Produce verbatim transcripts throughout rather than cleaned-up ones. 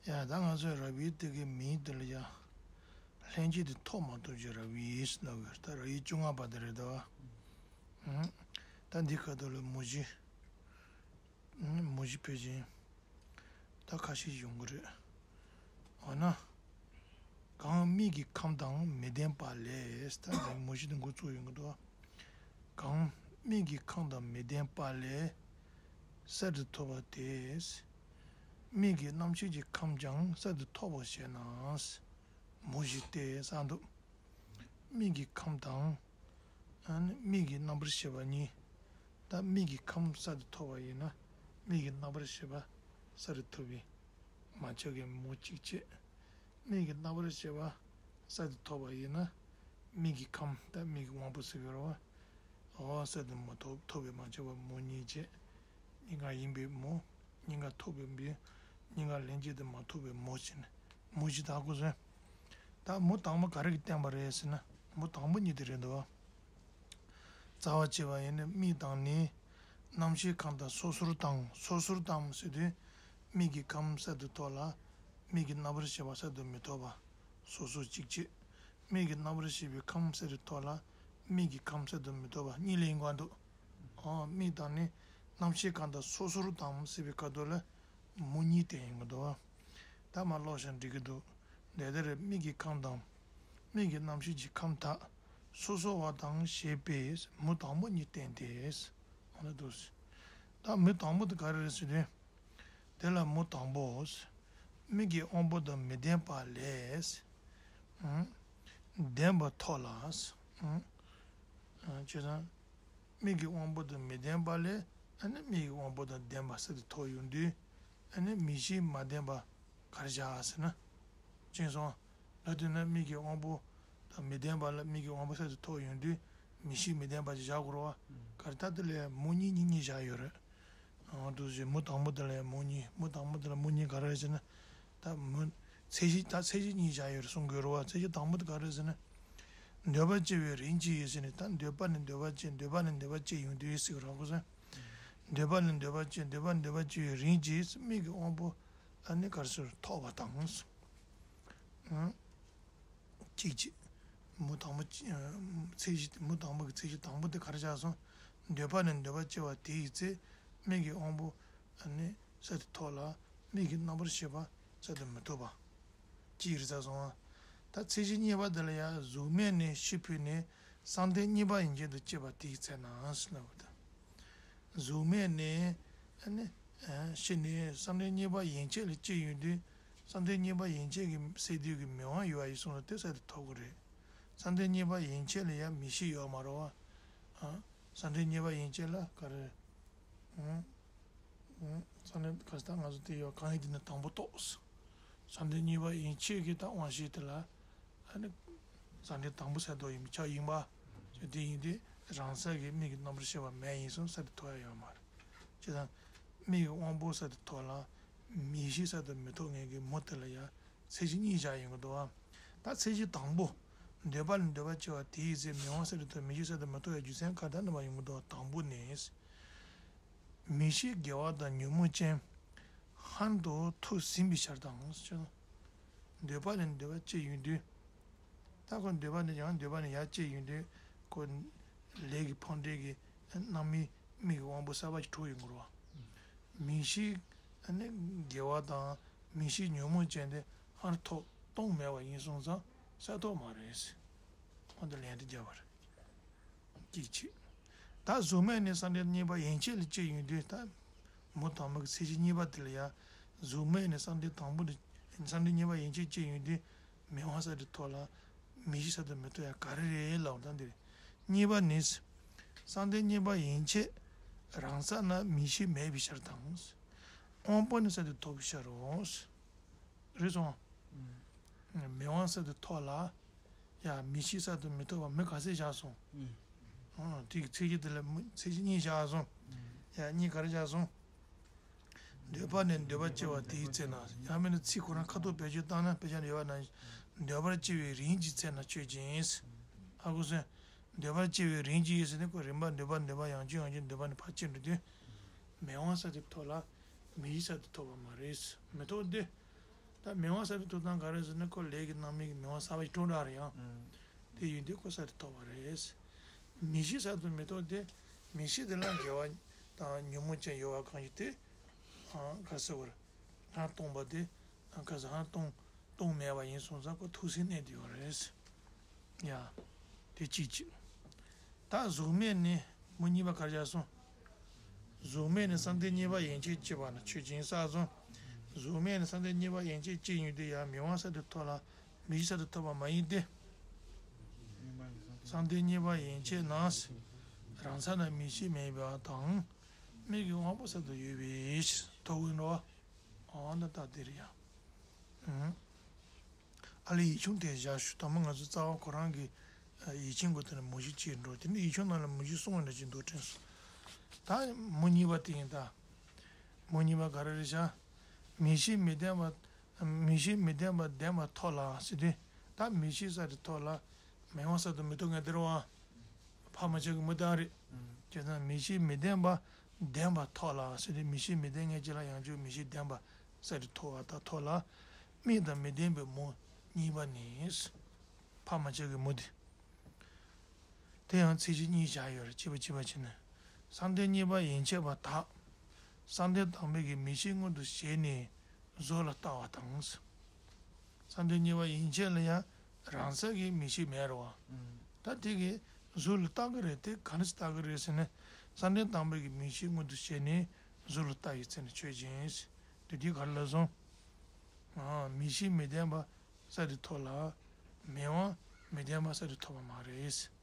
ཡ་ད་ང་ཚོས་རབ་དབྱེ་དེ་གའི་མིང་དེ་ལ་ཡ་ལྷན་སྐྱེས་དེ་ཐོབ་མ་ཐོབ་ཀྱི་རབ་དབྱེ་ཟེར་ལབ་ཀྱི་རེད། ད་རབ་དབྱེ་བཅོ་ལྔ་པ་དེ་རེད་དོ། ཨང་། ད་འདི་ཁ་ཐོག་ལ་མུ་བཞི། ཨང་། མུ་བཞི་ཕལ་ཆེར་ད་ཁ་ཤས་ཡོང་གི་རེད། འོ་ན། གང་མིག་གི་ཁམས་དང་མི་ལྡན་པ་ལས། ད་འདི་མུ་བཞི་འདི་འགོ་བཙུགས་ཡོང་གི་འདུག། གང་མིག་གི་ཁམས་དང་མི་ལྡན་པ་ལས་གསར་དུ་ཐོབ་པ་དེས། མིག་གི་རྣམ་ཤེས་ཀྱི་ཁམས་ཀྱང་གསར་དུ་ཐོབ་པར་བྱེད་ན། མུ་བཞི་སྟེ་གསུངས་འདུག། མིག་གི་ཁམས་དང་། ཨ་ནི་མིག་གི་རྣམ་པར་ཤེས་པ་གཉིས། ད་མིག་གི་ཁམས་གསར་དུ་ཐོབ་པ་ཡིན་ན། མིག་གི་རྣམ་པར་ཤེས་པ་གསར་དུ་ཐོབ་པས་མ་ཁྱབ་ཀྱི་མུ་གཅིག་བྱེད། མིག་གི་རྣམ་པར་ཤེས་པ་གསར་དུ་ཐོབ་པ་ཡིན་ན། མིག་གི་ཁམས་ད་མིག་གི་དབང་པོ་ཟེར་གྱི་རེད་བ། འོ་གསར་དུ་མ་ཐོབ་ཐོབ་པས་མ་ཁྱབ་པ་མུ་གཉིས་བྱེད། གཉིས་ཀ་ཡིན་པའི་མུ། གཉིས་ཀ་ཐོབ་པའི་མུ། གཉིས་ཀ་ལྷན་སྐྱེས་དུ་མ་ཐོབ་པའི་མུ་བྱེད་ནས་མུ་བཞི་དག་གོ་ཟེར། ད་མུ་དང་པོ་ག་རེ་གིས་བསྟན་པ་རེད་ཟེར་ན། མུ་དང་པོ་གཉིས་དེ་རེད་འདུག། རྩ་བ་བྱས་པ་ཡིན་ན་མིག་དང་ནི། རྣམ་ཤེས་ཁམས་དང་སོ་སོར་དང་། སོ་སོར་དང་ཟེར་དུས། མིག་གི་ཁམས་གསར་དུ་ཐོབ་ལ། མིག་གི་རྣམ་པར་ཤེས་པ་གསར་དུ་མི་ཐོབ་པ། སོ་སོ་གཅིག་བྱེད། མིག་གི་རྣམ་པར་ཤེས་པའི་ཁམས་གསར་དུ་ཐོབ་ལ། མིག་གི་ཁམས་གསར་དུ་མི་ཐོབ་པ་གཉིས་ལ་ཡིན་དགོས་འདུག། ཨོ། མིག་དང་ནི་རྣམ་ཤེས་ཁམས་དང་སོ་སོར་དང་ཟེར་བའི་ཁ་ཐོག་ལ་མུ་གཉིས་བསྟན་ཡོང་གི་འདུག། ད་མར་ཀློག་ཞིང་འགྲིག་གི་འདུག། དེ་ལྟར་མིག་གི་ཁམས་དང་། མིག་གི་རྣམ་ཤེས་ཀྱི་ཁམས་དག་སོ་སོ་བ་དང་ཞེས་པས་མུ་དང་པོ་གཉིས་བསྟན་ཏེ། ཨ་ནི་འདུག། ད་མུ་དང་པོ་དེ་ག་རེ་རེད་ཟེར་དུས། དེ་ལ་མུ་དང་པོ། མིག་གི་དབང་པོ་དང་མི་ལྡན་པ་ལས། ཨང་། ལྡན་པ་ཐོབ་ལ། ཨང་། ཨ། བྱས་ཙང་། མིག་གི་དབང་པོ་དང་མི་ལྡན་པ་ལས། ཨ་ནི་མིག་གི་དབང་པོ་དང་ལྡན་པ་གསར་དུ་ཐོབ་ཡོང་དུས། ཨ་ནི་མིག་ཤེས་མ་ལྡན་པ་ག་རེ་བཞག་ཟེར་ན། ཅེས་སོང་། ད་དེ་ན་མིག་གི་དབང་པོ་དང་མི་ལྡན་པ་ལ་མིག་གི་དབང་པོ་གསར་དུ་ཐོབ་ཡོང་དུས། མིག་ཤེས་མི་ལྡན་པ་ཅིག་བཞག་དགོས་རེད་བ། ག་རེ་ད་དེ་ལ་མུ་གཉིས་གཉིས་གཉིས་བཞག་ཡོད་རེད། འོ་འདུག་ཟེར། མུ་དང་པོ་དེ་ལ་མུ་གཉིས། མུ་དང་པོ་དེ་ལ་མུ་གཉིས་ག་རེ་རེད་ཟེར་ན། ད་མུ། ཚད་གཞི་ད་ཚད་གཞི་གཉིས་བཞག་ཡོད་རེད་གསུང་དགོས་རེད་བ། ཚད་གཞི་དང་པོ་དེ་ག་རེ་རེད་ཟེར་ན། འདོད་པ་སྐྱེ་བའི་རིམ་གྱིས་ཟེར་ནས། ད་འདོད་པ་ནས་འདོད་པ་སྐྱེ། འདོད་པ་ནས་འདོད་པ་སྐྱེ་ཡོང་དུས་ཟེར་གི་རེད་གོ་ཟེར། འདོད་པ་ནས་འདོད་པ་སྐྱེ། འདོད་པ་ནས་འདོད་པ་སྐྱེ་བའི་རིམ་གྱིས་མིག་གི་དབང་པོ་ཨ་ནི་ག་རེ་ཟེར་ཐོབ་པ་དང་། ཨང་། གཅིག་བྱེད། མུ་དང་པོ་གཅིག། ཚད་གཞི། མུ་དང་པོ་གི་ཚད་གཞི་དང་པོ་དེ་ག་རེ་བཞག་སོང་། འདོད་པ་ནས་འདོད་པ་སྐྱེ་བ་དེ་ཡི་ཚེ། མིག་གི་དབང་པོ་ཨ་ནི་གསར་དུ་ཐོབ་ལ། མིག་གི་རྣམ་པར་ཤེས་པ་གསར་དུ་མི་ཐོབ་པ། གཅིག་རེད་ཟེར་སོང་ང་། ད་ཚད་གཞི་གཉིས་པ་དེ་ལ་ཡང་གཟུགས་མེད་ནས་ཤི་འཕོས་ནས་བསམ་གཏན་གཉིས་པ་ཡན་ཆད་དུ་སྐྱེས་པ་དེ་ཡི་ཚེ་ན་ཟེར་ལབ་པ་དང་། གཟུགས་མེད་ནས་ཨ་ནི་ཤི་ནས་བསམ་གཏན་གཉིས་པ་ཡན་ཆད་ལ་སྐྱེས་ཡོང་དུས། བསམ་གཏན་གཉིས་པ་ཡན་ཆད་ཀྱི་སས་བསྡུས་ཀྱི་མིག་དབང་ཡོད་པ་ཡིན་སོང་ན་དེ་གསར་དུ་ཐོབ་ཀྱི་རེད། བསམ་གཏན་གཉིས་པ་ཡན་ཆད་ལ་ཡང་མིག་ཤེས་ཡོད་མ་རེད་བ། ཨ། བསམ་གཏན་གཉིས་པ་ཡན་ཆད་ལ་ག་རེ། ཨ། ཨ། བསམ་གཏན་ག་ས་ད་ང་ཚོ་དེ་ཡོད་གང་ཡིན་དེ་ནི་དང་པོ་རྟོགས། བསམ་གཏན་གཉིས་པ་ཡན་ཆད་ཀྱི་ད་དབང་ཤེས་དེ་ལ། ཨ་ནི། བསམ་གཏན་དང་པོ་གསར་དུ་ཐོབ་ཡིན་མི་ཆགས་ཡིན་པ། དེ་ཡིན་དུས་རང་སར་གྱི་མིག་གི་རྣམ་པར་ཤེས་པ་མེད་ཡིན་སོང་གསར་དུ་ཐོབ་ཡ་ཡོད་མ་རེད། བྱས་ཙང་། མིག་གི་དབང་པོ་གསར་དུ་ཐོབ་ལ། མིག་ཤེས་གསར་དུ་མི་ཐོབ་མཁན་གྱི་མུ་དེ་ལ་ཡང་ཚད་གཞི་གཉིས་བཞག་ཡོང་གི་འདུག་བ། ད་ཚད་གཞི་དང་པོ། འདོད་པ་ལས་འདོད་པ་སྐྱེ་བ་དེ་ཡི་ཚེ་མིག་དབང་གསར་དུ་ཐོབ། མིག་ཤེས་གསར་དུ་མི་ཐོབ་ཡ་རྒྱུ་མཚན་ག་རེ་ད་ནི་མ་ཡོང་གི་འདུག་བ། དང་པོ་ནི། མིག་ཤེས་དགེ་བ་དང་ཉོན་མོངས་ཅན། ཧན་དུ་ཐུག་ཟིན་པའི་ཕྱིར་དང་ཟེར། འདོད་པ་ལས་འདོད་པ་སྐྱེ་ཡོང་དུས། ད་ཁོ་འདོད་པ་ནས་ཡང་འདོད་པ་ནས་ཡར་སྐྱེ་ཡོང་དུས་ཁོ། ལས་ཀྱི་ཕན་འབྲས་ཀྱི་རྣམ་སྨིན་མིག་གི་དབང་པོ་གསར་པ་ཞིག་འཁྲུགས་ཡོང་གི་རེད་བ། མིག་ཤེས་ནི་དགེ་བ་དང་མིག་ཤེས་ཉོན་མོངས་ཅན་དེ་ཧར་ཐོག་སྟོང་མེད་པ་ཡིན་སོང་ཙང་གསར་ཐོབ་མ་རེད། ཁོ་འདི་ལན་དུ་བརྒྱབ་པ་རེད། གཅིག་བྱས། ད་གཟུགས་མེད་ནས་བསམ་གཏན་གཉིས་པ་ཡན་ཆད་ལ་སྐྱེ་ཡོང་དུས་ད། མུ་དང་པོ་གི་ཚད་གཞི་གཉིས་པ་དེ་ལ་ཡང་། གཟུགས་མེད་ནས་བསམ་གཏན་དང་པོ་ནས་བསམ་གཏན་གཉིས་པ་ཡན་ཆད་སྐྱེ་ཡོང་དུས། མིག་དབང་གསར་དུ་ཐོབ་ལ། མིག་ཤེས་གསར་དུ་མི་ཐོབ་ཡ་ག་རེ་རེད་ལབ་ད་འདིར། གཉིས་པ་ནི། བསམ་གཏན་གཉིས་པ་ཡན་ཆད་རང་ས་ན་མིག་ཤེས་མེད་པའི་ཕྱིར་དང་། དབང་པོ་ནི་གསར་དུ་ཐོབ་པའི་ཕྱིར་རོ། རེད་སོང་། མིག་དབང་གསར་དུ་ཐོབ་ལ། ཡ་མིག་ཤེས་གསར་དུ་མི་ཐོབ་པ་མུ་ག་ཚད་བཞག་སོང་། ཨང་། དེ་གི་ཚད་གཞི་དེ་ལ་མུ་ཚད་གཞི་གཉིས་བཞག་སོང་། ཡ་གཉིས་ག་རེ་བཞག་སོང་། འདོད་པ་ནས་འདོད་པ་སྐྱེ་བ་དེའི་ཚེ་ན། ཡང་མིན་ན་ཚིག་ཁོ་རང་ཁ་ཐོག་བེད་སྤྱོད་བཏང་ན་དཔེ་ཆ་ཡོད་པ་ན། འདོད་པར་སྐྱེ་བའི་རིམ་གྱིས་ཚེ་ན་ཆོས་ཅན། ཧ་གོ་སོང་། འདོད་པར་སྐྱེ་བའི་རིམ་གྱིས་ཟེར་ནས་ཁོ་རིམ་པ་འདོད་པ་འདོད་པ་ཡང་བསྐྱར་ཡང་བསྐྱར་འདོད་པ་ནས་ཕར་ཕྱིན་འགྲོ་དུས། མིག་དབང་གསར་དུ་ཐོབ་ལ། མིག་ཤེས་གསར་དུ་ཐོབ་པ་མ་རེད། མི་ཐོབ་སྟེ། ད་མི་དབང་གསར་དུ་ཐོབ་སྟངས་ག་རེ་ཟེར་ན། ཁོ་ལས་ཀྱི་རྣམ་སྨིན་གྱི་མི་དབང་གསར་པ་ཞིག་འཁྲུངས་འདྲ་རེད་ཡང་། དེ་ཡིན་དུས་ཁོ་གསར་དུ་ཐོབ་པ་རེད། མི་གཤིས་གསར་དུ་མི་ཐོབ་སྟེ། མི་གཤིས་དེ་ལ་དགེ་བ་དང་ཉོན་མོངས་ཅན་ཡོད་པ་གང་ཞིག་དེ། ཨ། ག་ཟེར་བར། ཧང་སྟོང་པ་དེ། ཨ། ག་ཟེར། ཧང་སྟོང་། སྟོང་མེད་པ་ཡིན་སོང་ཙང་ཁོ་ཐུགས་སུན་གནས་བསྡད་ཡོད་རེད། ཡ། དེ་གཅིག་གཅིག་ད་གཟུགས་མེད་ནི་མུ་གཉིས་པ་གར་བཞག་སོང་། གཟུགས་མེད་ནི་བསམ་གཏན་གཉིས་པ་ཡན་ཆད་སྐྱེས་པ་ན་ཆོས་ཅན་བསགས་སོང་། གཟུགས་མེད་ནི་བསམ་གཏན་གཉིས་པ་ཡན་ཆད་སྐྱེས་ཡོང་དུས་ཡང་མི་དབང་གསར་དུ་ཐོབ་ལ་མི་གཤིས་གསར་དུ་ཐོབ་པ་མ་ཡིན་ཏེ། བསམ་གཏན་གཉིས་པ་ཡན་ཆད་ན། རང་ས་ན་མི་གཤིས་མེད་པ་དང་། མིག་གི་དབང་པོ་གསར་དུ་ཡོད་པའི་ཕྱིར་ཐོབ་ཀྱི་འགྲོ་བ། འོ་ན་ད་དེ་རེད་ཡ། ཨ་ལས་ཡིག་ཆུང་དེ་བཞག་ཞུ། དང་པོ་ང་ཚོ་རྩ་བ་ཁོ་རང་གི་ཡིག་ཆེན་གོ་དེ་ནས་མུ་བཞི་གཅིག་འགྲོ། དེ་ནས་ཡིག་ཆུང་ནང་ལ་མུ་བཞི་གསུངས་པ་འདྲ་ཅིག་འདུག་དྲན་སོང་། ད་མུ་གཉིས་པ་དེ་ཡིན་ད། མུ་གཉིས་པ་ག་རེ་རེད་ཤག་མི་གཤིས་མི་ལྡན་པ། མི་གཤིས་མི་ལྡན་པ་ལྡན་པ་ཐོབ་ལ་ཟེར་དུས། ད་མི་གཤིས་གསར་དུ་ཐོབ་ལ་མི་དབང་གསར་དུ་མི་ཐོབ་མཁན་དེ་རེད་བ། འཕགས་མ་ཆོས་ཀྱི་མུ་སྟེགས་རེད། བྱས་ཙང་མི་གཤིས་མི་ལྡན་པ་ལྡན་པ་ཐོབ་ལ་ཟེར་དུས། མི་གཤིས་མི་ལྡན་མཁན་གཅིག་ལ་ཡང་བསྐྱར་མི་གཤིས་ལྡན་པ་གསར་དུ་ཐོབ་པ་དང་ཐོབ་ལ། དམིགས་དང་མི་ལྡན་པའི་མུ་གཉིས་པ་ནི། འཕགས་མ་ཆོས་ཀྱི་མུ་སྟེགས། དེ་ཡང་ཚིག་གཅིག་གཉིས་བཞག་ཡོད་རེད། གཅིག་པ་གཅིག་པ་བྱས་ནས། བསམ་གཏན་གཉིས་པ་ཡན་ཆད་པ་དག་བསམ་གཏན་དང་པོའི་གི་མིག་ཤེས་མངོན་དུ་བྱས་ནས་གཟུགས་ལ་ལྟ་བ་དང་། བསམ་གཏན་གཉིས་པ་ཡན་ཆད་ལ་ཡང་རང་སའི་གི་མིག་ཤེས་མེད་རེད་བ། ད་དེ་གི་གཟུགས་ལ་ལྟ་གི་རེད། དེ་ག་འདྲ་ཞིག་ལྟ་གི་རེད་ཟེར་ན། བསམ་གཏན་དང་པོའི་གི་མིག་ཤེས་མངོན་དུ་བྱས་ནས་གཟུགས་ལ་ལྟ་བའི་ཚེ་ན་ཆོས་ཅན། དེ་དུས་ག་རེ་ལབ་སོང་། མིག་ཤེས་མི་ལྡན་པ་གསར་དུ་ཐོབ་ལ། མིག་དབང་མི་ལྡན་པ་གསར་དུ་ཐོབ་པ་མ་རེད།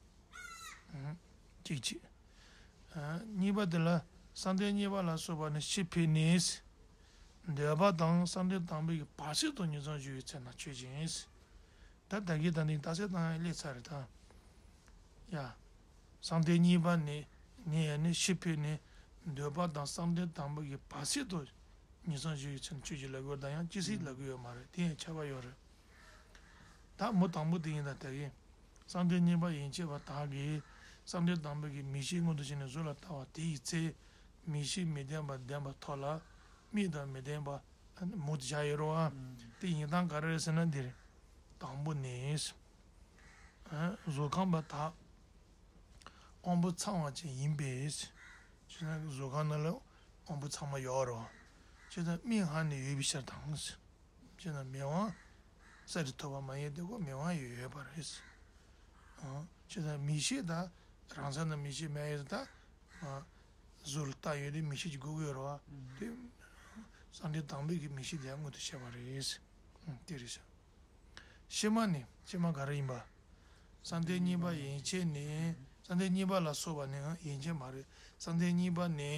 གཅིག་གཅིག་གཉིས་པ་དེ་ལ་བསམ་གཏན་གཉིས་པ་ལ་སོགས་པ་ནི་ཤེས་འཕོས་ནས། འདོད་པ་དང་བསམ་གཏན་དང་པོའི་གི་བར་སྲིད་དུ་ཉིང་མཚམས་སྦྱོར་བའི་ཚེ་ན་ཆོས་ཅན། ད་ད་གིན་ད་ནི་རྟགས་གསལ་བཏང་ཡ་སླེབས་ཚར་རེད་ད། ཡ། བསམ་གཏན་གཉིས་པ་ནི་ནི་ཡ་ནི་ཤེས་འཕོས་ནས། འདོད་པ་དང་བསམ་གཏན་དང་པོ་གི་བར་སྲིད་དུ་ཉིང་མཚམས་སྦྱོར་བའི་ཚེ་ན་ཆོས་ཅན་ལབ་ཡོད། ད་ཡང་ཅི་སྲིད་ལབ་གི་ཡོད་མ་རེད། དེ་ཡང་ཁྱབ་པ་ཡོད་རེད། ད་མུ་དང་པོ་དེ་ཡིན་ད། ད་གིན་བསམ་གཏན་གཉིས་པ་ཡན་ཆད་པ་དག་གིས་བསམ་གཏན་དང་པོ་གི་མིག་ཤེས་མངོན་དུ་བྱས་ནས་གཟུགས་ལ་ལྟ་བ་དེ་ཡི་ཚེ། མིག་ཤེས་མི་ལྡན་པ་ལྡན་པ་ཐོབ་ལ། དམིགས་དང་མི་ལྡན་པ་མུ་དེ་བཞག་ཡོད་རེད་བ། དེ་ཡིན་སྟངས་ག་རེ་རེད་ཟེར་ན་འདིར། དང་པོ་ནི། གཟུགས་ཁམས་པ་དག་དབང་པོ་ཚང་བ་ཅན་ཡིན་པས། ཅེ་ན་གཟུགས་ཁམས་ནང་ལ་དབང་པོ་ཚང་མ་ཡོད་རེད་བ། ཅེ་ན་དམིགས་ཧ་ནས་ཡོད་པའི་ཕྱིར་དང་། ཅེ་ན་མིག་དབང་གསར་དུ་ཐོབ་པ་མ་ཡིན་ཏེ་ཁོ་མིག་དབང་ཡོད་ཡོད་པ་རེད། ཅེ་ན་མིག་ཤེས་ད་རང་ས་ན་མིག་ཤེས་མེད་ཡོད་ད། གཟུགས་ལ་ལྟ་ཡོད་དུས་མིག་ཤེས་ཀྱི་སྒུག་ཡོད་རེད་བ། དེ་བསམ་གཏན་དང་པོའི་གི་མིག་ཤེས་དེ་མངོན་དུ་བྱས་པ་རེད། དེ་རེད་ཤག་ཕྱི་མ་ནི། ཕྱི་མ་ག་རེ་ཡིན་པ། བསམ་གཏན་གཉིས་པ་ཡན་ཆད་ནི། བསམ་གཏན་གཉིས་པ་ལ་སོགས་པ་ནི་ཡན་ཆད་མ་རེད། བསམ་གཏན་གཉིས་པ་ནི།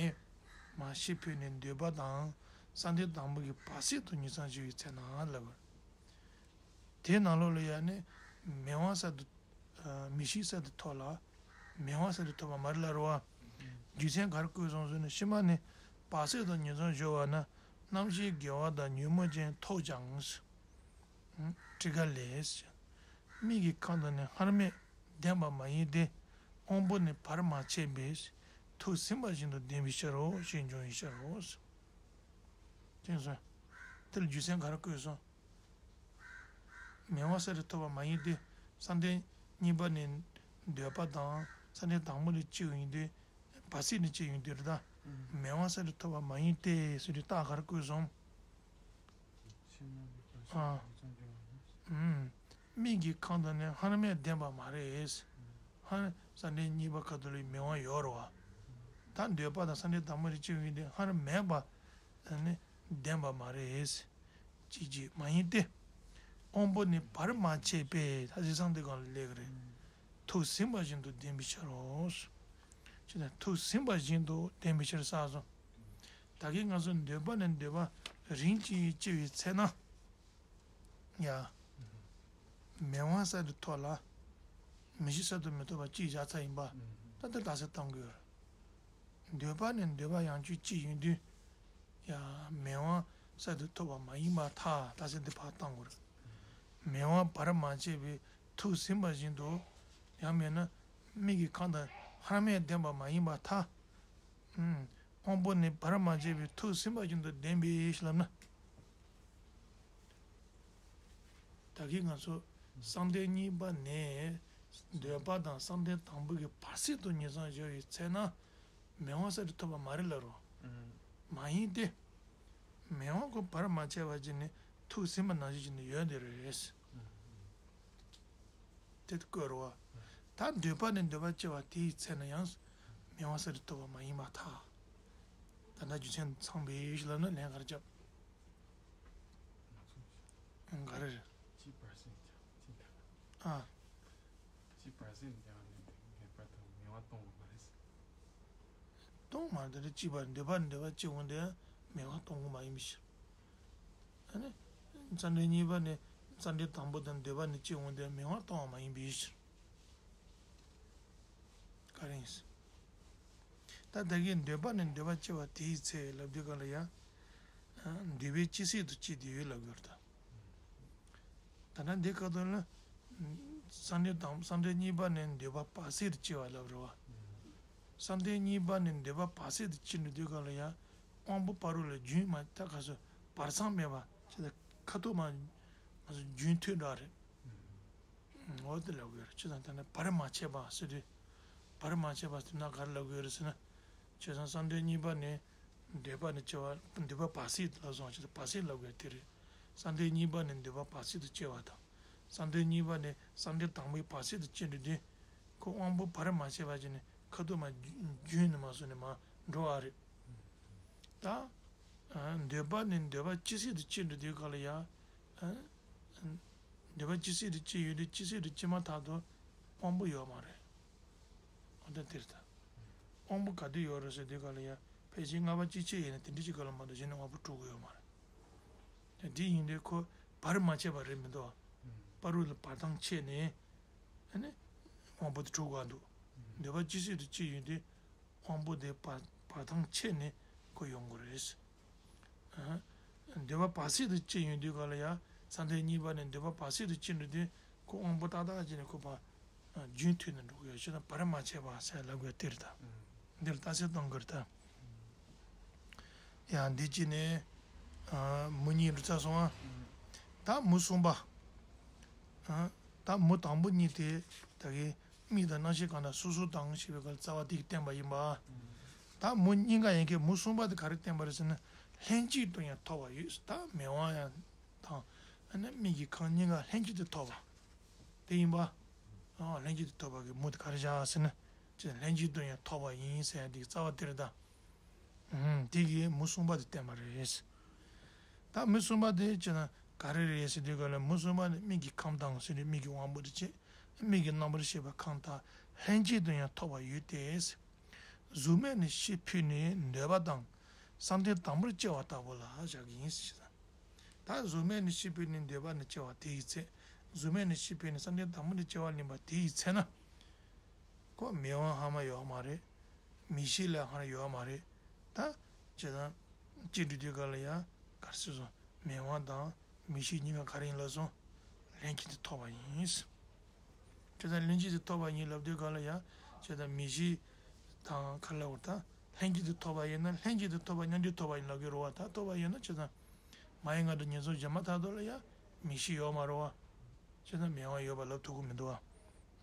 མ་ཤེས་འཕོས་ནས་འདོད་པ་དང་བསམ་གཏན་དང་པོ་གི་བར་སྲིད་དུ་ཉིང་མཚམས་སྦྱོར་བའི་ཚེ་ན་ལབ་པ། དེའི་ནང་ལོགས་ལ་ཡང་ནི་མིག་དབང་གསར་དུ། མིག་ཤེས་གསར་དུ་ཐོབ་ལ། མིག་དབང་གསར་དུ་ཐོབ་པ་མ་རེད་ལབ་རེད་བ། རྒྱུ་མཚན་ག་རེ་བཀོད་སོང་ཟེར་ན། ཕྱི་མ་ནི་བར་སྲིད་དུ་ཉིང་མཚམས་སྦྱོར་བ་ན་རྣམ་ཤེས་དགེ་བ་དང་ཉོན་མོངས་ཅན་ཐོབ་ཀྱང་། ཊཱི་ཀ་ལས། མིག་གི་ཁམས་དང་ནི་སྔར་མེད་ལྡན་པ་མ་ཡིན་ཏེ། དབང་པོ་ནི་བར་མ་ཆད་པས་ཐུགས་ཟིན་པ་བཞིན་དུ་ལྡན་པའི་ཕྱིར་རོ་ཞེས་འབྱུང་བའི་ཕྱིར་རོ། དེ་ཚོ། དེ་ལ་རྒྱུ་མཚན་ག་རེ་བཀོད་སོང་། མིག་དབང་གསར་དུ་ཐོབ་པ་མ་ཡིན་ཏེ། བསམ་གཏན་གཉིས་པ་ནི་འདོད་པ་དང་བསམ་གཏན་དང་པོ་ནས་སྐྱེ་བ་ཡིན་ཏེ། བར་སྲིད་ནས་སྐྱེ་ཡོང་དུས་རེད་ད། མིག་དབང་གསར་དུ་ཐོབ་པ་མ་ཡིན་ཏེ་ཟེར་དུས་རྟགས་ག་རེ་བཀོད་སོང་། ཨ། ཨུམ། མིག་གི་ཁམས་དང་ནི་སྔར་མེད་ལྡན་པ་མ་རེད། སྔར་བསམ་གཏན་གཉིས་པ་ཁ་ཐུག་ལ་མིག་དབང་ཡོད་རེད་བ། ད་འདོད་པ་དང་བསམ་གཏན་དང་པོ་ནས་སྐྱེ་བ་ཡིན་ཏེ་སྔར་མེད་པ་ནི་ལྡན་པ་མ་རེད། ཅིག་ཅིག་མ་ཡིན་ཏེ། དབང་པོ་ནི་བར་མ་ཆད་པས། ད་གཟིགས་སྟངས་དེ་སྒང་ལ་སླེབས་ཀྱི་རེད། ཐུགས་ཟིན་པ་བཞིན་དུ་ལྡན་པའི་ཕྱིར་རོ། ཅེ་ན་ཐུགས་ཟིན་པ་བཞིན་དུ་ལྡན་པའི་ཕྱིར་བསགས་སོ། ད་གིན་ང་ཚོ་འདོད་པ་ནས་འདོད་པ་རིམ་གྱིས་སྐྱེ་བའི་ཚེ་ན། ཡ། མིག་དབང་གསར་དུ་ཐོབ་ལ། མིག་ཤེས་གསར་དུ་མི་ཐོབ་པ་གཅིག་བཞག་ཚར་ཡིན་པ། ད་ལྟ་རྟགས་གསལ་བཏང་དགོས། འདོད་པ་ནས་འདོད་པ་ཡང་བསྐྱར་སྐྱེ་ཡོང་དུས། ཡ། མིག་དབང་གསར་དུ་ཐོབ་པ་མ་ཡིན་པར་ཐལ། རྟགས་གསལ་འདི་ཕར་བཏང་དགོས། མིག་དབང་བར་མ་ཆད་པས་ཐུགས་ཟིན་པ་བཞིན་དུ། ཡང་མིན་ན། མིག་གི་ཁམས་དང་སྔར་མེད་ལྡན་པ་མ་ཡིན་པར་ཐལ། ཨུམ། དབང་པོ་ནི་བར་མ་ཆད་པས་ཐུགས་ཟིན་པ་བཞིན་དུ་ལྡན་པའི་ཕྱིར་ལབ་ན། ད་གིན་ང་ཚོ་བསམ་གཏན་གཉིས་པ་ནས་འདོད་པ་དང་བསམ་གཏན་དང་པོ་གི་བར་སྲིད་དུ་ཉེར་འཚོར་སྦྱོར་བའི་ཚེ་ན་མི་དབང་གསལ་འགྲིབ་ཐོབ་པ་མ་རེད་ལབ་རོ། མ་ཡིན་ཏེ། མི་དབང་ཁོ་བར་མ་ཆད་པ་ཅིག་ནི་ཐུགས་ཟིན་པ་ནང་བཞིན་ཅིག་ནི་ཡོད་དེ་རེད། དེ་བཀོད་རོ། ད་འདོད་པ་ནས་འདོད་པ་སྐྱེ་བ་དེའི་ཚེ་ན་ཡང་མི་དབང་གསལ་འགྲིབ་ཐོབ་པ་མ་ཡིན་པར་ཐལ། ད་ལྟ་རྒྱུ་མཚན་ཚང་བའི་ཞིག་ལབ་ན་ལན་ག་རེ་རྒྱབ། ག་རེ་རེད། གཅིག་བར་སྲིད་ཀྱང་གཅིག་ད། ཨ། གཅིག་བར་སྲིད་ཀྱང་ངེས་པར་དུ་མི་དབང་གཏོང་དགོས་པ་རེད། གཏོང་མ་རེད། གཅིག་བར་འདོད་པ་འདོད་པ་གཅིག་འོང་དུས་མི་དབང་གཏོང་དགོས་མ་ཡིན་པའི་ཕྱིར། ཨ་ནི། བསམ་གཏན་གཉིས་པ་ནི་བསམ་གཏན་དང་པོ་དང་འདོད་པ་ནི་གཅིག་འོང་དུས་མི་དབང་གཏོང་བ་མ་ཡིན་པའི་ཕྱིར། ག་རེ་ཡིན། ད་ལྟ་གི་འདོད་པ་ནི་འདོད་པ་སྐྱེ་བ་དེའི་ཚེ་ལབ་དུས་ག་ལ་ཡ། འདོད་པའི་སྐྱེ་སྲིད་དུ་སྐྱེས་ཏེ་ཡོད་ལབ་དགོས་རེད་ད། ད་ལྟ་འདི་ཁ་ཐོག་ལ། བསམ་གཏན་དང་བསམ་གཏན་གཉིས་པ་ནི་འདོད་པ་བར་སྲིད་དུ་སྐྱེ་བ་ལབ་རེད་བ། བསམ་གཏན་གཉིས་པ་ནི་འདོད་པ་བར་སྲིད་དུ་སྐྱེ་འགྲོ་དུས་ག་ལ་ཡ། དབང་པོ་ཕ་རོལ་ལ་རྒྱུན་མ་ད་ག་སོ་བར་མཚམས་མེད་པ་ཅི་ལ་ཁ་ཐོག་མ། ང་ཚོ་རྒྱུན་མཐུད་འདྲ་རེད། འོ་དེ་ལབ་དགོས་རེད། ཅི་དང་ད་ནི་བར་མ་ཆད་པ་ཟེར་དུས། བར་མ་ཆད་པ་ཟེར་ན་ག་རེ་ལབ་དགོས་རེད་ཟེར་ན། ཅི་དང་བསམ་གཏན་གཉིས་པ་ནི་འདོད་པ་ནི་སྐྱེ་བ་འདོད་པ་བར་སྲིད་ལབ་སོང་ཅི་དང་བར་སྲིད་ལབ་དགོས་དེ་རེད། བསམ་གཏན་གཉིས་པ་ནི་འདོད་པ་བར་སྲིད་དུ་སྐྱེ་བ་དང་། བསམ་གཏན་གཉིས་པ་ནི་བསམ་གཏན་དང་པོའི་བར་སྲིད་དུ་སྐྱེ་འགྲོ་དུས། ཁོ་དབང་པོ་བར་མ་ཆད་པ་ཅིག་ནི་ཁ་ཐུག་མ་རྒྱུན་ནི་མ་སོང་ནི་མ་འགྲོ་བ་རེད། ད། འདོད་པ་ནི་འདོད་པ་སྐྱེ་སྲིད་དུ་སྐྱེ་འགྲོ་དུས་ག་ལ་ཡ། འདོད་པ་སྐྱེ་སྲིད་དུ་སྐྱེ་ཡོད་དུས་སྐྱེ་སྲིད་དུ་སྐྱེ་མ་ཐག་ཏུ་དབང་པོ་ཡོད་མ་རེད། འོ་ད་དེར་ད། དབང་པོ་ག་དུས་ཡོད་རེད་ཟེར་དུས་ག་ལ་ཡ་ཕལ་ཆེར་ལྔ་པ་སྐྱེ་མཆེད་ཡིན་ན་དེ་འདྲ་ཅིག་ག་ལ་མ་གཏོགས་གཞན་ནས་དབང་པོ་འགྲོ་གི་ཡོད་མ་རེད། དེ་ཡིན་དུས་ཁོ་བར་མ་ཆད་པ་རེད་མི་འདུག་བ། བར་དུ་ལ་བར་ཐག་ཆད་ནས། ཨ་ནི། དབང་པོ་དེ་འགྲོ་དགོས་འདུག་འདོད་པ་སྐྱེ་སྲིད་དུ་སྐྱེ་ཡོད་དུས། དབང་པོ་དེ་བར་བར་ཐག་ཆད་ནས་ཁོ་ཡོང་གི་རེད། ཨ། འདོད་པ་བར་སྲིད་དུ་སྐྱེ་ཡོང་དུས་ག་ལ་ཡ། བསམ་གཏན་གཉིས་པ་ནས་འདོད་པ་བར་སྲིད་དུ་སྐྱེ་འགྲོ་དུས་ཁོ་དབང་པོ་ཏག་ཏག་ཅིག་ནས་ཁོ་བར། རྒྱུན་མཐུད་ནས་འགྲོ་གི་ཡོད་ཅེ་ན་བར་མ་ཆད་པ་ཟེར་ལབ་དགོས་དེ་རེད་ད། འདིར་རྟགས་གསལ་གཏོང་དགོས་རེད་ད། ཡ་འདི་གཅིག་ནས། མུ་གཉིས་འགྲོ་ཚར་སོང་ཨ། ད་མུ་གསུམ་པ། ཨ། ད་མུ་དང་པོ་གཉིས་དེ་ད་གིན་མིག་དང་རྣ་ཤེས་གང་དག་སོ་སོ་དང་ཞེས་པའི་སྐབས་རྩ་བ་དེ་གིས་བསྟན་པ་ཡིན་པ། ད་མུ་གཉིས་ཀ་ཡིན་གྱི་མུ་གསུམ་པ་དེ་ག་རེ་བསྟན་པ་རེད་ཟེར་ན། ལྷན་ཅིག་ཏུ་ཡང་ཐོབ་པ་ཡོད་ད་མི་དབང་ཡང་དང་། ཨ་ནི་མིག་གི་ཁམས་གཉིས་ཀ་ལྷན་ཅིག་ཏུ་ཐོབ་པ། དེ་ཡིན་པ། ཨ་ལྷན་ཅིག་ཏུ་ཐོབ་པ་གི་མུ་དེ་ག་རེ་བཞག་ཟེར་ན། ཅེས་ལྷན་ཅིག་ཏུ་ཡང་ཐོབ་པ་ཡིན་ཟེར་ཡ་དེ་གི་རྩ་བ་དེ་རེད་ད། ཨུམ། དེ་གིས་མུ་གསུམ་པ་དེ་བསྟན་པ་རེད། ད་མུ་གསུམ་པ་དེ་ཅི་ན་ག་རེ་རེད་ཟེར་དུས་ག་ལ་མུ་གསུམ་པ་ནི་མིག་གི་ཁམས་དང་ཟེར་དུས་མིག་གི་དབང་པོ་དེ་བྱས། མིག་གི་རྣམ་པར་ཤེས་པ་ཁམས་དག་ལྷན་ཅིག་ཏུ་ཡང་ཐོབ་པ་ཡོད་དེ། གཟུགས་མེད་ནས་ཤེས་ཕུད་ནས་འདོད་པ་དང་བསམ་གཏན་དང་པོར་སྐྱེ་བ་ལྟ་བུ་ལ་བཞག་གི་ཡིན་ཟེར། ད་གཟུགས་མེད་ནས་ཤེས་ཕུད་ནས་འདོད་པ་ནས་སྐྱེ་བ་དེ་ཡི་ཚེ། གཟུགས་མེད་ནས་ཤེས་ཕུད་ནས་བསམ་གཏན་དང་པོ་ནས་སྐྱེ་བ་ལེན་པ་དེ་ཡི་ཚེ་ན། ཁོ་མི་དབང་ཧ་མ་ཡོད་མ་རེད། མིག་ཤེས་ལ་ཧ་ཡོད་མ་རེད། ད་ཇི་ལྟར་སྐྱེ་འགྲོ་དུས་ག་ལ་ཡ་ག་རེ་ཟེར་སོང་མི་དབང་དང་མིག་ཤེས་གཉིས་ཀ་ག་རེ་ཡིན་ལབ་སོང་། ལྷན་ཅིག་ཏུ་ཐོབ་པ་ཡིན། ཇི་ལྟར་ལྷན་ཅིག་ཏུ་ཐོབ་པ་ཡིན་ལབ་དུས་ག་ལ་ཡ་ཇི་ལྟར་མིག་ཤེས་དང་ག་ལ་བར་ད་ལྷན་ཅིག་ཏུ་ཐོབ་པ་ཡིན་ན་ལྷན་ཅིག་ཏུ་ཐོབ་པ་མཉམ་དུ་ཐོབ་པ་ཡིན་ལབ་ཀྱི་རེད་བ། ད་ཐོབ་པ་ཡིན་ན་ཇི་ལྟར་མ་ཡི་ང་དང་ཉེར་འཚོར་བྱེད་མ་ཐག་ཏུ་ལ་ཡ་མིག་ཤེས་ཡོད་མ་རེད་བ། ཅེ་ན་མི་དབང་ཡོད་པ་ལབ་ཐུབ་ཀྱི་མི་འདུག་བ།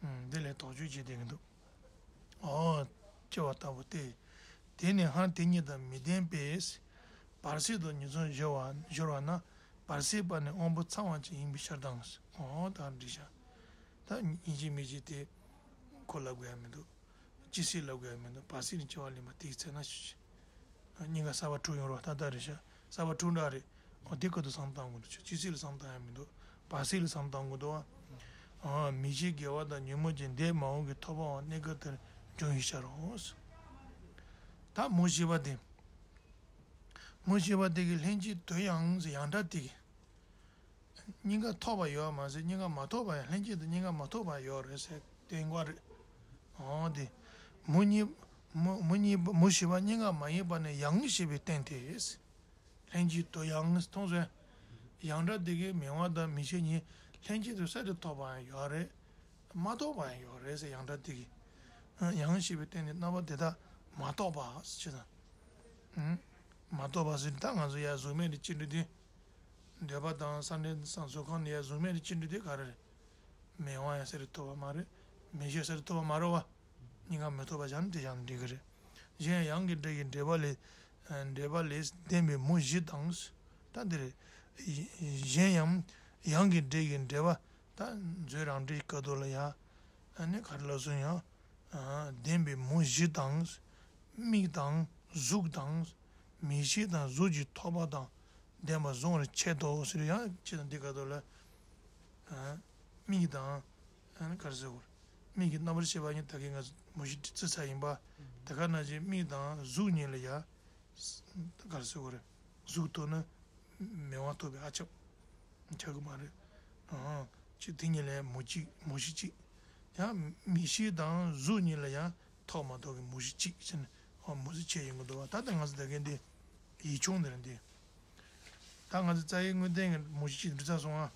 ཨུམ། འདི་ལས་དོགས་གཅོད་བྱེད་བསྡད་ཀྱི་འདུག་ཨོ། སྐྱེ་བ་ལྟ་བུ་སྟེ། དེ་ནི་ཧ་དེ་གཉིས་དང་མི་ལྡན་པས། བར་སྲིད་དུ་ཉེར་འཚོར་སྦྱོར་བ་སྦྱོར་བ་ན་བར་སྲིད་པ་ནི་དབང་པོ་ཚང་བ་ཅན་ཡིན་པའི་ཕྱིར་དང་། ཨོ་ད་འགྲིག་ཤག་ད་ཡིན་གཅིག་མིན་གཅིག་དེ་ཁོ་ལབ་དགོས་ཡ་མི་འདུག་སྐྱེ་སྲིད་ལབ་དགོས་ཡ་མི་འདུག་བར་སྲིད་ནི་སྐྱེ་བ་ལེན་པ་དེའི་ཚེ་ན་ཞུ་ཞིང་། སྙིང་ག་གསར་པ་འཁྲུངས་ཡོང་རོགས་ད་ལྟ་རེད་ཤག་གསར་པ་འཁྲུངས་འདྲ་རེད། འོ་དེ་ཁ་ཐུག་བསམ་བཏང་དགོས་འདུག་སྐྱེ་སྲིད་ལ་བསམ་བཏང་ཡ་མི་འདུག་བར་སྲིད་ལ་བསམ་བཏང་དགོས་འདུག་ཨ། མིག་ཤེས་དགེ་བ་དང་ཉོན་མོངས་ཅན་འདས་མ་འོངས་ཀྱི་ཐོབ་པའང་གནས་སྐབས་དེར་འབྱུང་བའི་ཕྱིར་རོ། ད་མུ་བཞི་པ་དེ། མུ་བཞི་པ་དེ་གི་ལྷན་ཅིག་ཏུ་ཡང་ཡང་སྒྲ་དེ་གི་གཉིས་ཀ་ཐོབ་པ་ཡོད་མ་ཟད་གཉིས་ཀ་མ་ཐོབ་པ་ཡང་ལྷན་སྐྱེས་དང་གཉིས་ཀ་མ་ཐོབ་པ་ཡོད་རེད་ཟེར་བསྟན་དགོས་རེད། འོ་དེ། མུ་གཉིས། མུ་མུ་གཉིས་པ་མུ་བཞི་པ་གཉིས་ཀ་མ་ཡིན་པ་ནི་ཡང་ཞེས་པའི་རྟེན་ཏེ། ལྷན་སྐྱེས་དུ་ཡང་མཐོང་ཟེར། ཡང་སྒྲ་དེ་གའི་མི་དབང་དང་མིག་ཤེས་གཉིས་ལྷན་སྐྱེས་དུ་གསལ་དུ་ཐོབ་པ་ཡང་ཡོད་རེད། མ་ཐོབ་པ་ཡང་ཡོད་རེད་ཟེར་ཡང་སྒྲ་དེ་གའི། ཡང་ཞེས་པའི་རྟེན་ཏེ་རྣམ་པ་དེ་དག་མ་རྟོགས་པ་ཞེས་དང་། མ་རྟོགས་པ་ཟེར་ད་ང་ཚོ་ཡ་གཟུགས་མེད་དུ་སྐྱེ་འགྲོ་དུས། འདོད་པ་དང་བསམ་གཏན་དང་གཟུགས་ཁམས་ནས་ཡང་གཟུགས་མེད་དུ་ཅི་འགྲོ་དེ་ག་རེ་རེད། མེད་པ་ཡང་ས་རེ་ཐོབ་པ་མ་རེད། མེད་ཤེས་ས་རེ་ཐོབ་པ་མ་རེད་བ། གཉིས་ཀ་མི་ཐོབ་པ་བྱས་ན་དེ་ཡང་འགྲིག་གི་རེད། གཞན་ཡང་གི་འབྲས་ཀྱི་འབྲེལ་པ་ལས། འབྲེལ་པ་ལས་ལྡན་པའི་མུ་བཞི་དང་། ད་འདི་རེད། གཞན་ཡང་ཡང་གི་འབྲས་ཀྱི་འབྲེལ་པ། ད་མཛོད་རང་འགྲེལ་སྐབས་དུ་ལ་ཡང་། ཨ་ནི་ག་རེ་ལབ་སོང་ཡང་། ལྡན་པའི་མུ་བཞི་དང་། མིག་དང་གཟུགས་དང་། མིག་ཤེས་དང་གཟུགས་ཀྱི་ཐོབ་པ་དང་ལྡན་པ་བཟུང་བར་འཆད་དོ་ཟེར་ཡང་ཅི་དང་འདི་ག་དོ་ལ། མིག་དང་། ག་རེ་ཟེར་བར། མིག་གི་རྣམ་པར་ཤེས་པ་ཉིད་ད་གིན་ང་མུ་བཞི་བརྩི་ཚར་ཡིན་པ། དེ་ག་ནང་བཞིན་མིག་དང་གཟུགས་གཉིས་ལ་ཡང་། ག་རེ་ཟེར་བར། གཟུགས་ཐོབ་ན། མེད་པ་ཐོབ་པའི་ཨ་ཁྱབ། ཁྱབ་གི་མ་རེད། ཨང་། ཅི་དེ་གཉིས་ལས་མུ་གཅིག་མུ་བཞི་གཅིག་ཡང་མིག་ཤེས་དང་གཟུགས་གཉིས་ལ་ཡང་ཐོགས་མ་ཐོགས་ཀྱི་མུ་བཞི་གཅིག་ཟེར་ནས་ཨ་མུ་བཞི་ཕྱེ་ཡོང་གི་འདུག་བ། ད་ལྟ་ང་ཚོ་ད་གིན་འདི་ཡིག་ཆུང་འདིར་འདི། ད་ང་ཚོ་རྩ་བའི་དངོས་བསྟན་གྱི་མུ་བཞི་གཅིག་འདི་ཚར་སོང་ཨ།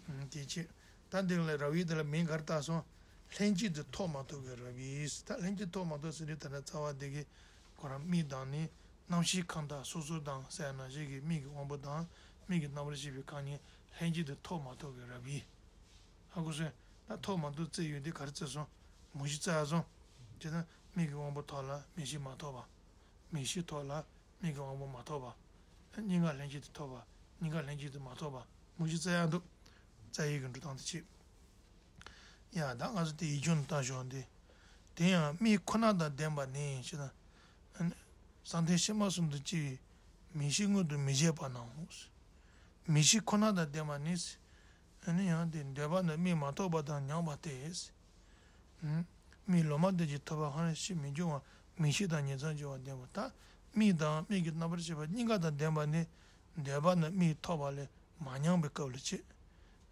ཨང་། དེ་ཕྱེ། ད་འདི་ལ་རབ་དབྱེ་འདི་ལ་མིང་ག་རེ་བཏགས་སོང་། ལྷན་ཅིག་ཏུ་ཐོགས་མ་ཐོགས་ཀྱི་རབ་དབྱེ། ད་ལྷན་ཅིག་ཐོགས་མ་ཐོགས་ཟེར་དུས་ད་ལྟ་རྩ་བ་འདི་གི་ཁོ་རང་མིག་དང་ནི་རྣམ་ཤེས་ཁམས་དག་སོ་སོ་དང་ཟེར་ཡ་ནང་བཞིན་གྱི་མིག་གི་དབང་པོ་དང་མིག་གི་རྣམ་པར་ཤེས་པའི་ཁམས་གཉིས་ལྷན་ཅིག་ཏུ་ཐོགས་མ་ཐོགས་ཀྱི་རབ་དབྱེ། ཧ་གོ་སོང་། ད་ཐོགས་མ་ཐོགས་བརྩི་ཡོད་འདི་ག་རེ་བརྩི་སོང་། མུ་བཞི་བརྩི་ཡ་སོང་། བྱས་ཙང་མིག་གི་དབང་པོ་ཐོགས་ལ་མིག་ཤེས་མ་ཐོགས་པ། མིག་ཤེས་ཐོགས་ལ་མིག་གི་དབང་པོ་མ་ཐོགས་པ། གཉིས་ཀ་ལྷན་ཅིག་ཏུ་ཐོགས་པ། གཉིས་ཀ་ལྷན་ཅིག་ཏུ་མ་ཐོགས་པ། མུ་བཞི་བརྩི་ཡ་འདུག་རྩ་བའི་གི་འགྲོ་སྟངས་དེ་བྱེད། ཡ་ད་ང་ཚོ་དེ་ཡིག་ཆུང་ནང་བལྟ་ཞོག་འདི། དེ་ཡང་མིག་ཁོ་ན་དང་ལྡན་པ་ནི་ཞེ་ན། བསམ་གཏན་ཕྱི་མ་གསུམ་དུ་སྐྱེ་བའི་མིག་ཤེས་མངོན་དུ་མི་བྱེད་པ་ནའོ། མིག་ཤེས་ཁོ་ན་དང་ལྡན་པ་ནི། ཨ་ནི་ཡང་དེ་འདོད་པ་ནི་མིག་མ་ཐོབ་པ་དང་མྱངས་པ་སྟེ། མིག་ལོ་མ་དེ་ཅིག་ཐོབ་པ་ཧ་ལས་ཤེས་མི་འབྱུང་བ་མིག་ཤེས་དང་ཉེ་ཚང་འབྱུང་བ་ལྡན་པ་ད། མིག་དང་མིག་གི་རྣམ་པར་ཤེས་པ་གཉིས་ཀ་དང་ལྡན་པ་ནི། འདོད་པ་ནི་མིག་ཐོབ་པ་ལས་མ་མྱངས་པའི་སྐབས་ལ་བྱེད།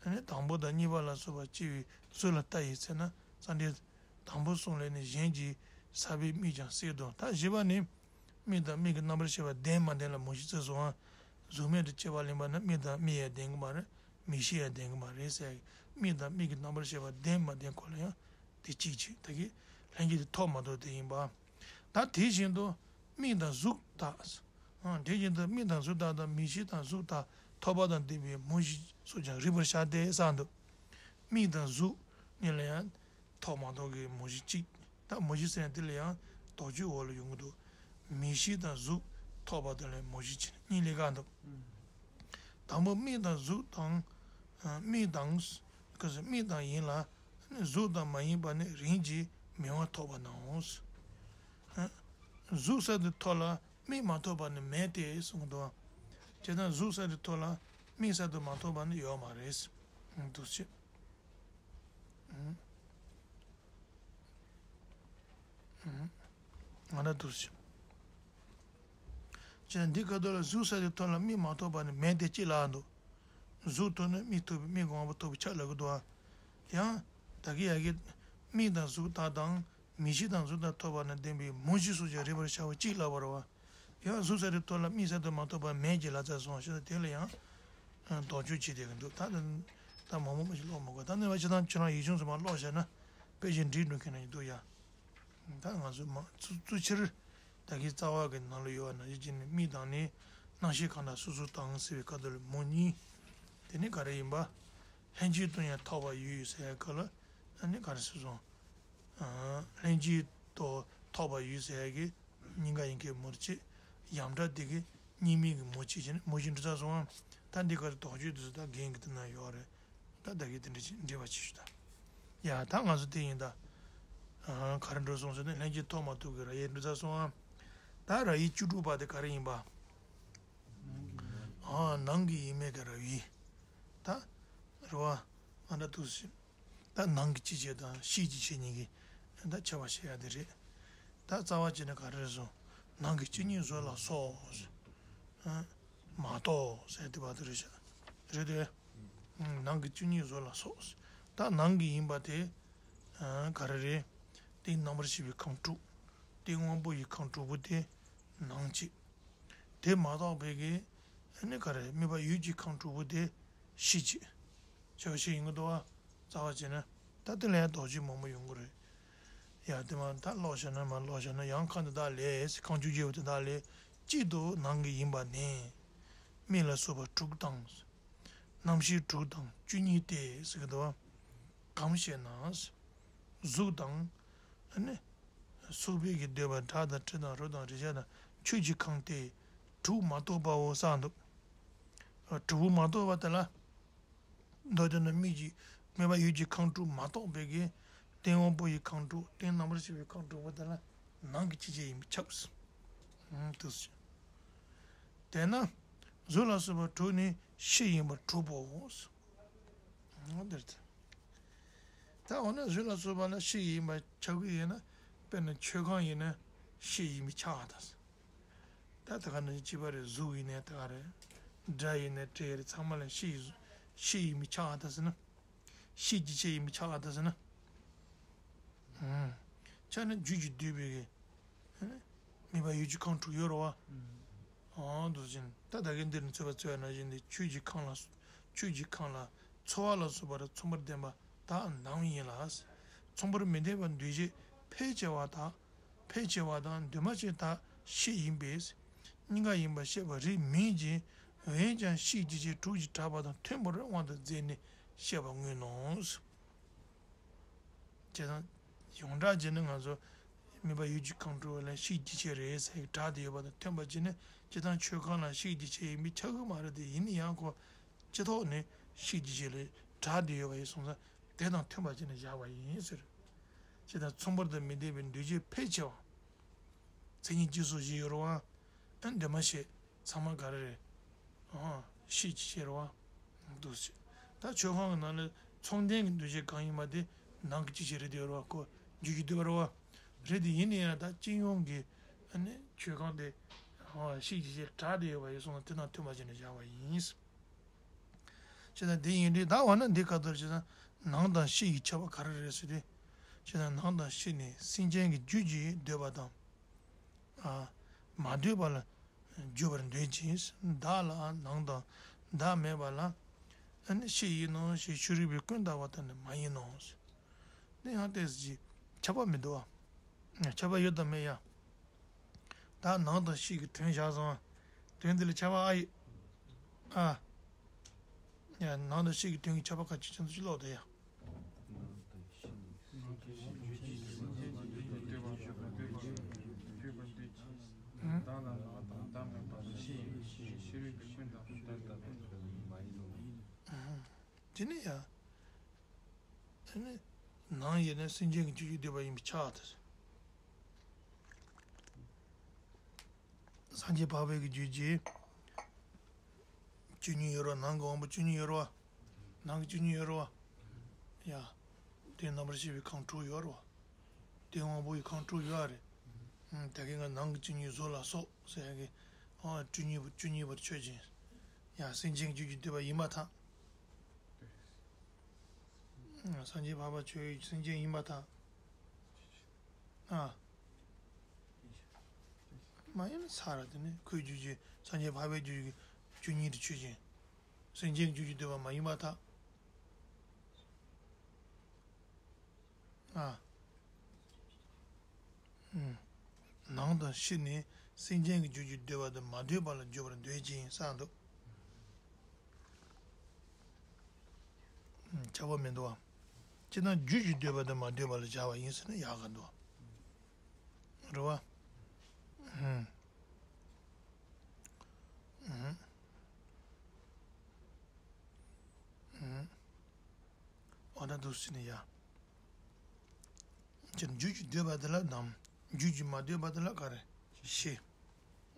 ཨ་ནི་དང་པོ་དང་གཉིས་པ་ལ་སོགས་པ་སྐྱེ་བའི་ཚུལ་ལ་ལྟ་ཡི་ཚེ་ན་བསམ་གཏན། དང་པོ་གསུམ་ལས་ནི་གཞན་གྱི་ས་པའི་མིག་ཀྱང་སྲེག་དོ། ད་བཞི་པ་ནི། མིག་དང་མིག་གི་རྣམ་པར་ཤེས་པ་ལྡན་མ་ལྡན་ལ་མུ་བཞི་བརྩི་སོང་ཨ། གཟུགས་མེད་དུ་སྐྱེ་བ་ལེན་པ་ན་མིག་དང་མིག་ཡང་ལྡན་གྱི་མ་རེད། མིག་ཤེས་ཡང་ལྡན་གྱི་མ་རེད་ཟེར། མིག་དང་མིག་གི་རྣམ་པར་ཤེས་པ་ལྡན་མ་ལྡན་སྐོར་ལ་ཡང་དེ་གཅིག་བྱས་ད་གི་ལྷན་སྐྱེས་དེ་ཐོགས་མ་ཐོགས་དེ་ཡིན་པ། ད་དེ་བཞིན་དུ་མིག་དང་གཟུགས་དག་ཨང་། དེ་བཞིན་དུ་མིག་དང་གཟུགས་དག་དང་མིག་ཤེས་དང་གཟུགས་དག་ཐོབ་པ་དང་ལྡན་པའི་མུ་བཞི་སོགས་ཀྱང་རིགས་པར་བྱ་སྟེ་གསུངས་འདུག་མིག་དང་གཟུགས་གཉིས་ལ་ཡང་ཐོགས་མ་ཐོགས་ཀྱི་མུ་བཞི་གཅིག་ད་མུ་བཞི་ཟེར་ཡང་དེ་ལ་ཡང་དོགས་གཅོད་འོག་ལ་ཡོང་གི་འདུག་མིག་ཤེས་དང་གཟུགས་ཐོབ་པ་དེ་ལ་མུ་བཞི་གཅིག་གཉིས་ལས་ཀ་འདུག་དང་པོ་མིག་དང་གཟུགས་དང་། མིག་དང་། ཀ་ཟེར་མིག་དང་ཡིན་ལ། གཟུགས་དང་མ་ཡིན་པ་ནི་རིམ་གྱིས་མེད་པ་ཐོབ་པ་ནའོ། གཟུགས་གསར་དུ་ཐོབ་ལ་མིག་མ་ཐོབ་པ་ནི་མེད་དེ་གསུངས་འདུག་བྱས་ཙང་གཟུགས་གསར་དུ་ཐོབ་ལ་མིག་གསར་དུ་མ་ཐོབ་པ་ནི་ཡོད་མ་རེད། འདུག་ཅེས། ང་ན་འདུག་ཅེས། ཅེས་འདི་སྐབས་དུ་ལ་གཟུགས་གསར་དུ་ཐོབ་ལ་མིག་མ་ཐོབ་པ་ནི་མེད་དེ་ཅི་ལ་འདུག་གཟུགས་ཐོབ་ན་མིག་ཐོབ་པའི་མིག་གི་དབང་པོ་ཐོབ་པའི་ཆ་ལ་གི་འདུག་ཨ། ཡང་། ད་གི་ཡ་གི། མིག་དང་གཟུགས་དག་དང་། མིག་ཤེས་དང་གཟུགས་དག་ཐོབ་པ་ན་ལྡན་པའི་མུ་བཞི་སོགས་ཀྱང་རིགས་པར་བྱ་བ་གཅིག་ལ་བར་བ། ཡང་གཟུགས་གསར་དུ་ཐོབ་ལ་མིག་གསར་དུ་མ་ཐོབ་པ་མེད་ཀྱི་ལ་རྩ་སོང་ཞེས་དེ་ལ་ཡང་། དོགས་གཅོད་བྱེད་བསྡད་ཀྱི་འདུག་ད་ད་མང་པོ་མ་ཞིག་ཀློག་མ་དགོས། ད་ནི་བ་ཅི་ཐང་ཁྱེད་རང་ཡིག་ཆུང་ཚོ་མ་ཀློག་བྱས་ན་དཔེ་ཞིག་འགྲིག་འགྲོ་མཁན་ནང་ཡིན་འདུག་ཡ། ད་ང་ཚོ་མ་བཙུ་བཙུ་ཕྱིར་ད་གི་རྩ་བ་གི་ནང་ལ་ཡོད་པ་ནང་བཞིན་གྱི་ནི་མིག་དང་ནི་རྣམ་ཤེས་གང་དག་སོ་སོ་དང་ཟེར་བའི་སྐབས་དུ་ལ་མུ་གཉིས། དེ་ནི་ག་རེ་ཡིན་པ། ལྷན་ཅིག་ཏུ་ཡང་ཐོབ་པ་ཡོད་ཟེར་ཡ་ག་ལ་ཨ་ནི་ག་རེ་ཟེར་སོང་། ལྷན་ཅིག་ཏུ་ཐོབ་པ་ཡོད་ཟེར་ཡ་གི་གཉིས་ཀ་ཡིན་གྱི་མུར་ཅིག་ཡང་འདྲ་དེ་གི་གཉིས་མེད་ཀྱི་མུ་གཅིག་བྱས་ནས་མུ་བཞི་འདྲ་ཚ་སོང་ཨ། ད་འདི་ག་རེ་དོགས་གཅོད་དེ་ཚོ་ད་རྒན་གྱི་དེ་ན་ཡོད་རེད། ད་ད་གི་དེ་འདྲ་ཅིག་འདྲི་བ་ཅིག་ཞུ་ད། ཡ་ད་ང་ཚོ་དེ་ཡིན་ད། ག་རེ་འགྲོ་སོང་ཟེར་ན་ལྷན་ཅིག་ཐོབ་མ་ཐུབ་ཀྱི་ར་ཡེ་འགྲོ་ཚ་སོང་ཨ། ད་ར་ཡེ་བཅུ་དྲུག་པ་དེ་ག་རེ་ཡིན་པ། ནང་གི་ཡིན་མེད་ཀྱི་ར་ཡེ། ད། རུ་བ། ཨ་འདྲ་ཐུག་ཟིན། ད་ནང་གི་སྤྱི་བྱེ་དང་ཕྱིའི་སྤྱི་བྱེ་གཉིས་ཀྱི་ད་ཁྱབ་པ་བཤད་ཡ་དེ་རེད། ད་རྩ་བ་བྱས་ན་ག་རེ་རེད་སོང་། ནང་གི་སྤྱི་གཉིས་བཟོ་ལ་སོགས། མ་གཏོགས་ཟེར་དེ་བར་དུ་རེད་ཤག་རེད་དེ། ནང་གི་སྤྱི་གཉིས་བཟོ་ལ་སོགས། ད་ནང་གི་ཡིན་པ་དེ། ག་རེ་རེད། དེའི་རྣམ་པར་ཤེས་པའི་ཁམས་དྲུག་དེའི་དབང་པོ་ཡི་ཁམས་དྲུག་པོ་དེ་ནང་གཅིག་དེ་མ་གཏོགས་པའི་གི། ཨ་ནི་ག་རེ་དམིགས་པ་ཡུལ་གྱི་ཁམས་དྲུག་པོ་དེ་ཕྱི་གཅིག་བྱ་བ་ཞིག་ཡིན་གྱི་འདུག་བ། རྩ་བ་བྱས་ན། ད་དེ་ལ་ཡང་དོགས་གཅོད་མང་པོ་ཡོང་གི་རེད། ཡ་དེ་མ་ད་ཀློག་བྱས་ན་མ་ཀློག་བྱས་ན་ཡང་ཁམས་དེ་དག་ལས་ཁམས་བཅོ་བརྒྱད་པོ་དེ་དག་ལས་གཅིག་ཏུ་ནང་གི་ཡིན་པ་ནི། མིག་ལ་སོགས་པ་དྲུག་དང་། རྣམ་ཤེས་དྲུག་དང་བཅུ་གཉིས་ཏེ་ཟེར་གི་འདུག་བ། གང་ཞེ་ན། གཟུགས་དང་། ཨ་ནི། སོགས་པའི་གི་འདོད་པ་སྒྲ་དང་དྲི་དང་རོ་དང་རེག་བྱ་དང་ཆོས་ཀྱི་ཁམས་ཏེ་དྲུག་མ་གཏོགས་པའོ་གསུངས་འདུག་དྲུག་པོ་མ་གཏོགས་པ་དེ་ལ། མདོར་བསྡུ་ན་མིག་གི་སྨྲས་པ་ཡུལ་གྱི་ཁམས་དྲུག་མ་གཏོགས་པའི་གི། རྟེན་དབང་པོ་ཡི་ཁམས་དྲུག་རྟེན་རྣམ་པར་ཤེས་པའི་ཁམས་དྲུག་པོ་དེ་ལ་ནང་གི་སྤྱི་བྱེ་ཡིན་པས་ཁྱབ། ཨང་། དེ་ཟེར། དེས་ན། གཟུགས་ལ་སོགས་པ་དྲུག་ནི་ཤེས་ཡིན་པར་གྲུབ་བོ། ཨང་། འདིར་ད། ད་འོ་ན་གཟུགས་ལ་སོགས་པ་ལ་ཤེས་ཡིན་པར་ཁྱབ་ཀྱི་ཡིན་ན། དཔེར་ན་མཆོད་ཁང་ཡིན་ན་ཤེས་ཡིན་པས་ཁྱབ་པ་དང་། ད་ད་ག་ནང་བཞིན་བྱིས་པ་རེད། གཟུགས་ཡིན་ནའི་ད་ག་རེད། སྒྲ་ཡིན་ནའི་དྲི་ཡིན་ནའི་ཚང་མ་ལ་ཤེས་ཡིན། ཤེས་ཡིན་པས་ཁྱབ་པ་དང་ཟེར་ན། ཤེས་ཀྱི་ཆོས་ཡིན་པས་ཁྱབ་པ་དང་ཟེར་ན། ཨང་། ཆ་ནས་རྒྱུད་ཀྱིས་བསྡུས་པའི་གི། སྨྲས་པ་ཡུལ་གྱི་ཁམས་དྲུག་ཡོད་རེད་བ། ཨང་། འདུག་ཅིང་ད་ད་གིན་འདིར་ནི་རྩོད་པ་རྩོད་པ་ནང་བཞིན་དེ་ཆོས་ཀྱི་ཁམས་ལ། ཆོས་ཀྱི་ཁམས་ལ་ཚོར་བ་ལ་སོགས་པ་ལ་ཚོར་བར་ལྡན་པ་དག་ནང་ཡིན་ལ། ཚོར་བར་མི་ལྡན་པ་འདུས་བྱས་ཕལ་ཆེ་བ་དག་ཕལ་ཆེ་བ་དང་འདུས་མ་བྱས་དག་ཤེས་ཡིན་པས། གཉིས་ཀ་ཡིན་པར་བཤད་པ་རིགས་མིན་ཅིང་། འོན་ཀྱང་ཤེས་ཀྱི་ཆོས་དྲུག་གིས་གྲགས་པ་དང་མཐུན་པར་དབང་དུ་མཛད་ནས་བཤད་པར་མངོན་ནོ། བྱས་ཙང་། ཡོངས་གྲགས་བྱས་ན་ང་ཚོ་སྨྲས་པ་ཡུལ་གྱི་ཁམས་དྲུག་ལ་ཤེས་ཀྱི་ཆོས་རེད་ཟེར་གྲགས་བསྡད་ཡོད་པ་དང་མཐུན་པར་བྱས་ནས་སྤྱིར་བཏང་མཆོད་ཁང་ལ་ཤེས་ཀྱི་ཆོས་ཡིན་པས་ཁྱབ་ཀྱི་མ་རེད་དེ། ཡིན་ན་ཡང་ཁོ་སྤྱི་ཐོག་ནས་ཤེས་ཀྱི་ཆོས་ལ་གྲགས་བསྡད་ཡོད་པ་ཡིན་སོང་ཙང་དེ་དང་མཐུན་པར་བྱས་ནས་བཞག་པ་ཡིན་ཟེར། བྱས་ཙང་ཚོར་བར་དུ་མི་ལྡན་པའི་འདུས་བྱས་ཕལ་ཆེ་བ། མཚན་ཉིད་ཅེས་སོགས་བཞི་ཡོད་རེད་བ། ཨ་འདུས་མ་བྱས་ཚང་མ་ག་རེ་རེད། ཨང་། ཤེས་ཀྱི་ཆོས་རེད་བ། འདུག་ཟེར། ད་མཆོད་ཁང་གི་ནང་ལ་ཚོར་ལྡན་གྱི་འདུས་བྱས་གང་ཡིན་པ་དེ་ནང་གི་སྤྱི་བྱེ་རེད་དེ་ཡོད་རེད་བ། ཁོ་རྒྱུད་ཀྱིས་བསྡུས་པ་རེད་བ། རེད་དེ་ཡིན་ན་ཡང་ད་སྤྱི་ཡོངས་ཀྱི་ཨ་ནི་མཆོད་ཁང་དེ་ཨང་། ཤེས་ཀྱི་ཆོས་གྲགས་བསྡད་ཡོད་པ་ཡིན་སོང་ཙང་དེ་དང་མཐུན་པར་བྱས་ནས་བཞག་པ་ཡིན། བྱས་ཙང་དེ་ཡིན་དུས་ད་འོ་ན་འདི་ག་ལྟར་བྱས་ཙང་ནང་དང་ཕྱི་ཡི་ཁྱད་པར་ག་རེ་རེད་ཟེར་དུས། བྱས་ཙང་ནང་དང་ཕྱི་ནི་སེམས་ཅན་གྱི་རྒྱུད་ཀྱིས་འདོད་པ་དང་། ཨ། མ་འདོད་པ་ལ་འཇུག་པར་འདོད་ཅིང་། བདག་ལ་ནང་དང་བདག་མེད་པ་ལ་ཨ་ནི་ཕྱི་ཡིན་ནོ་ཞེས་ཕྱི་རོལ་པའི་ཀུན་བཏགས་པ་དག་ནི་མ་ཡིན་ནོ། དེ་ཡང་ཏོག་ཙམ་ཅིག་ཁྱབ་པ་མི་འདུག་ཨ། ཁྱབ་པ་ཡོད་དམ་མེད་ཡ། ད་ནང་དང་ཕྱི་གི་དོན་བཞག་སོང་། དོན་འདི་ལ་ཁྱབ་པ་ཨ་ཡི། ཨ། ཡ། ནང་དང་ཕྱི་གི་དོན་གྱི་ཁྱབ་པ་ཁ་ཅིག་ཅན་དུ་ཅི་ལོག་ད་ཡ། དེ་ནི་ཡ། ཨ་ནི། ནང་ཡོད་ན་སེམས་ཅན་གྱི་རྒྱུད་ཀྱིས་བསྡུས་པ་ཡིན་པས་ཁྱབ་པ་དང་། སངས་རྒྱས་འཕགས་པའི་གི་རྒྱུད་ཀྱི་བཅུ་གཉིས་ཡོད་རེད་བ། ནང་གི་དབང་པོ་བཅུ་གཉིས་ཡོད་རེད་བ། ནང་གི་བཅུ་གཉིས་ཡོད་རེད་བ། ཡ། དེ་རྣམ་པར་ཤེས་པའི་ཁམས་དྲུག་ཡོད་རེད་བ། དེ་དབང་པོ་ཡི་ཁམས་དྲུག་ཡོད་རེད། ད་གིན་ང་ནང་གི་བཅུ་གཉིས་གཟུགས་ལ་སོགས་ཟེར་ཡ་གི། ཨ། བཅུ་གཉིས་པོ་བཅུ་གཉིས་པར་ཆོས་ཅན། ཡ། སེམས་ཅན་གྱི་རྒྱུད་ཀྱིས་བསྡུས་པ་ཡིན་པར་ཐལ། སངས་རྒྱས་འཕགས་པ་ཆོས་ཀྱི་སེམས་ཅན་ཡིན་པར་ཐལ། ཨ། མ་ཡིན་ན་ཚར་ར་དེ་ནི་ཁོའི་རྒྱུད་ཀྱི་སངས་རྒྱས་འཕགས་པའི་རྒྱུད་ཀྱི་བཅུ་གཉིས་དེ་ཆོས་ཅན། སེམས་ཅན་རྒྱུད་ཀྱིས་བསྡུས་པ་མ་ཡིན་པར་ཐལ། ཨ། ཨུམ། ནང་དང་ཕྱི་ནི་སེམས་ཅན་གྱི་རྒྱུད་ཀྱིས་བསྡུས་པ་དང་མ་བསྡུས་པ་ལ་འཇུག་པར་འདོད་ཅིང་གསུངས་འདུག་ཁྱབ་པ་མི་འདུག་བ། ཅི་ལྟར་རྒྱུད་ཀྱིས་བསྡུས་པ་དང་མ་བསྡུས་པ་ལ་སྦྱར་བ་ཡིན་ཟེར་ན་ཡག་ག་འདུག་རེད་བ། ཧུམ། ཧུམ། ཧུམ། འོ་ན་འདུག་ཟེར་ན་ཡ། ཅི་རྒྱུད་ཀྱིས་བསྡུས་པ་དེ་ལ་ནང་། རྒྱུད་ཀྱིས་མ་བསྡུས་པ་དེ་ལ་ག་རེ། ཕྱི།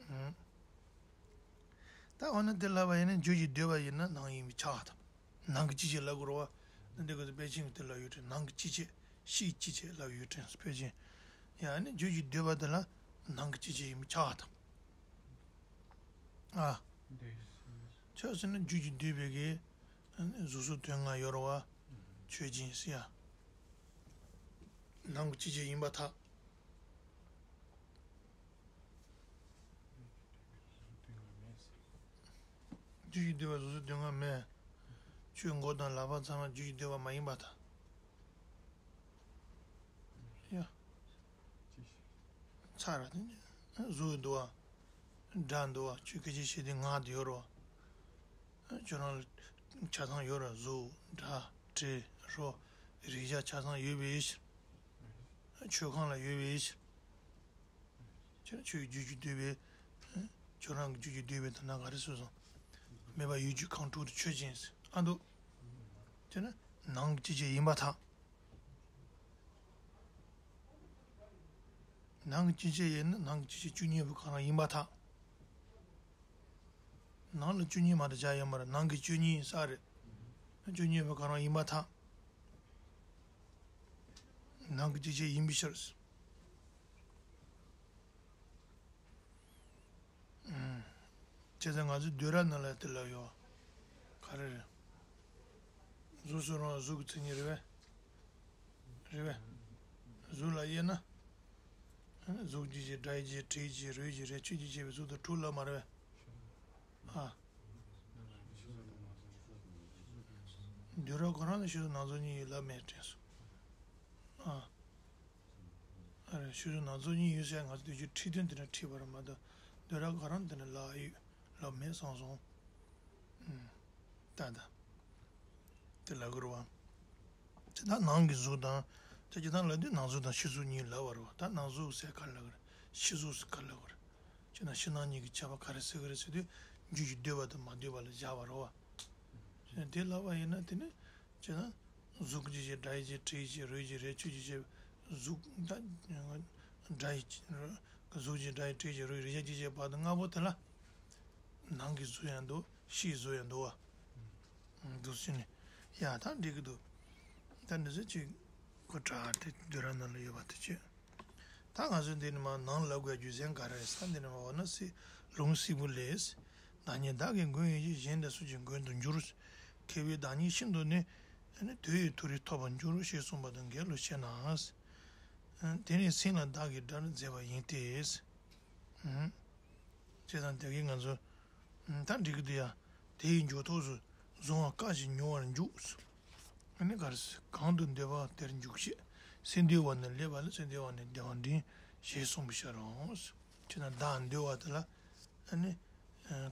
ཧུམ། ད་འོ་ན་དེ་ལབ་པ་ཡིན་ན་རྒྱུད་ཀྱིས་བསྡུས་པ་ཡིན་ན་ནང་ཡིན་པས་ཁྱབ་པ་དང་། ནང་གི་སྤྱི་བྱེ་ལབ་དགོས་རེད་བ། ད་འདི་ག་ཚོད་དཔེ་ཅན་གྱི་དེ་ལབ་ཡོད་དྲན། ནང་གི་སྤྱི་བྱེ། ཕྱིའི་སྤྱི་བྱེ་ལབ་ཡོད་དྲན་དཔེ་ཅན། ཡང་ནི་རྒྱུད་ཀྱིས་བསྡུས་པ་དེ་ལ་ནང་གི་སྤྱི་བྱེ་ཡིན་པས་ཁྱབ་པ་དང་། ཨ། ཁྱབ་ཟེར་ན་རྒྱུད་ཀྱིས་བསྡུས་པའི་གི་གཟུགས་སོགས་དོན་ལྔ་ཡོད་རེད་བ། ཆོས་ཅན་ཟེར་ཡ། ནང་གི་སྤྱི་བྱེ་ཡིན་པར་ཐལ། རྒྱུད་ཀྱིས་བསྡུས་པ་གཟུགས་སོགས་དོན་ལྔ་མེད། ཆོས་མགོ་དང་ལག་པ་ཚང་མ་རྒྱུད་ཀྱིས་བསྡུས་པ་མ་ཡིན་པར་ཐལ། ཡ། ཚར་ར་དེ་ནི་གཟུགས་འདུག་བ། སྒྲ་འདུག་བ། ཆོས་སྐད་ཅིག་བྱས་ཏེ་ངག་དེ་ཡོད་རེད་བ། ཁྱོད་རང་ལ་ ཆ་ཚང་ཡོད་ར། གཟུགས་སྒྲ་དྲི་རོ་རེག་བྱ་ཆ་ཚང་ཡོད་པའི་ཕྱིར། ཆོས་གང་ལ་ཡོད་པའི་ཕྱིར། ཁྱེད་ཆོས་རྒྱུད་ཀྱི་འདོད་པའི། ཁྱོད་རང་གི་རྒྱུད་ཀྱི་འདོད་པའི་དོན་དག་ག་རེ་སོ་སོ། མེད་པ་ཡུལ་གྱི་ཁམས་དྲུག་ཏུ་ཆོས་ཅན། ཨ་འདུག་དེ་ནི་ནང་གི་སྐྱེ་མཆེད་ཡིན་པར་ཐལ། ནང་གི་སྐྱེ་མཆེད་ཡིན་ན་ནང་གི་སྐྱེ་མཆེད་བཅུ་གཉིས་པོ་གང་རང་ཡིན་པར་ཐལ། ནང་ལ་བཅུ་གཉིས་མ་གཏོགས་བཞག་ཡོད་མ་རེད། ནང་གི་བཅུ་གཉིས་ས་རེད། བཅུ་གཉིས་པོ་གང་རང་ཡིན་པར་ཐལ། ནང་གི་སྐྱེ་མཆེད་ཡིན་པའི་ཕྱིར། བྱས་ཙང་ང་ཚོས་འདོད་ར་ནང་ལ་དེ་ལབ་ཡོད། ག་རེ་རེད། གཟུགས་སུ་རུང་བ་གཟུགས་ཀྱི་མཚན་ཉིད་རེད་པས། རེད་པས། གཟུགས་ལ་དབྱེ་ན། གཟུགས་སྐྱེ་མཆེད་སྒྲ་ཡི་སྐྱེ་མཆེད་དྲི་ཡི་སྐྱེ་མཆེད་རོ་ཡི་སྐྱེ་མཆེད་རེག་ཆོས་ཀྱི་སྐྱེ་མཆེད་པའི་གཟུགས་དང་དྲུག་ལབ་མ་རེད་པས། ཨ། འདོད་ར་ཁོ་རང་ནི་ཕྱི་གཟུགས་ནང་གཟུགས་གཉིས་ཡོད་ལབ་མེད་དྲན་སོང་། ཨ། ཨ་རེ། ཕྱི་གཟུགས་ནང་གཟུགས་གཉིས་ཡོད་ཟེར་ང་ཚོ་འདོད་རྒྱུའི་ཁྲིད་དོན་དེ་འདྲ་ཁྲིད་པ་རེད་མ་གཏོགས། འདོད་ར་ཁོ་རང་དེ་འདྲ་ལབ་ཡོད་ལབ་མེད་བསམ་སོང་། ཨུམ། ད་ད། དེ་ལབ་དགོས་རེད་པ། དེ་ད་ནང་གི་གཟུགས་དང་། དེ་སྤྱིར་བཏང་ལབ་དུས་ནང་གཟུགས་དང་ཕྱི་གཟུགས་གཉིས་ལབ་པ་རེད་པ། ད་ནང་གཟུགས་ཟེར་ག་རེ་ལབ་ཀྱི་རེད། ཕྱི་གཟུགས་ཟེར་ག་རེ་ལབ་ཀྱི་རེད། སྤྱིར་ན་ཕྱི་ནང་གཉིས་ཀྱི་ཁྱད་པར་ག་རེ་ཟེར་གྱི་རེད་ཟེར་དུས། རྒྱུད་ཀྱི་འདོད་པ་དང་མ་འདོད་པ་ལ་བཞག་པ་རེད་པ། དེ་ལབ་པ་ཡིན་ན་དེ་ནི་སྤྱིར་ན་གཟུགས་སྐྱེ་མཆེད་སྒྲ་ཡི་སྐྱེ་མཆེད་དྲི་ཡི་སྐྱེ་མཆེད་རོ་ཡི་སྐྱེ་མཆེད་རེག་ཆོས་ཀྱི་སྐྱེ་མཆེད་གཟུགས་ད་སྒྲ་ཡི་སྐྱེ་གཟུགས་ཀྱི་སྒྲ་ཡི་དྲི་ཡི་རོ་ཡི་རེག་བྱ་སྐྱེ་མཆེད་བར་དུ་ལྔ་པོ་དེ་ལ། ནང་གི་གཟུགས་ཡང་འདུག་ཕྱིའི་གཟུགས་ཡང་འདུག་པ། འདུག་སེ་ནི། ཡ་ད་འགྲིག་གི་འདུག་ད་འདི་ཚོ་ཅིག་གོ་དྲག་དེ་འདོད་ར་ནང་ལ་ཡོད་པ་དེ་བྱས། ད་ང་ཚོས་འདི་ནི་མ་ནང་ལབ་དགོས་རྒྱུ་མཚན་ག་རེ་རེད་ཟེར། འདི་ནི་མ་འོ་ན་སྲིད་ལུང་སྲིད་པོ་ལས། བདག་ཉིད་བདག་གི་མགོན་ཡིན་ཞེས། གཞན་དང་སུ་ཞིག་མགོན་དུ་འགྱུར། མཁས་པས་བདག་ཉིད་ཤིན་ཏུ་ནས། དུ་ཡི་མཐོ་རིས་ཐོབ་པར་འགྱུར། ཞེས་གསུངས་པ་དང་འགལ་བ་ཞེ་ན། དེ་ནི་སེམས་ལ་བདག་གིས་དགྲར་མཛད་པ་ཡིན་ཏེ། བྱས་ཙང་དེ་གིས་ང་ཚོ། ད་འགྲིག་གི་འདུག་ཡ། དེ་ཡི་འཇུག་ཐོགས་སུ། གཟུང་བ་བཀག་ཅིང་མྱོང་བར་འཇུག་ཨ་ནི་ག་རེ་ཟེར། གང་དུ་འདོད་པ་དེར་འཇུག་ཤེས། སེམས་འདུལ་བ་ནི་ལེགས་པ་ལ། སེམས་འདུལ་བ་ནི་བདེ་བ་འབྲིང་། ཞེས་གསུངས་པའི་ཕྱིར་རོ། ཁྱེད་རང་བདག་འདུལ་བ་དེ་ལ། ཨ་ནི།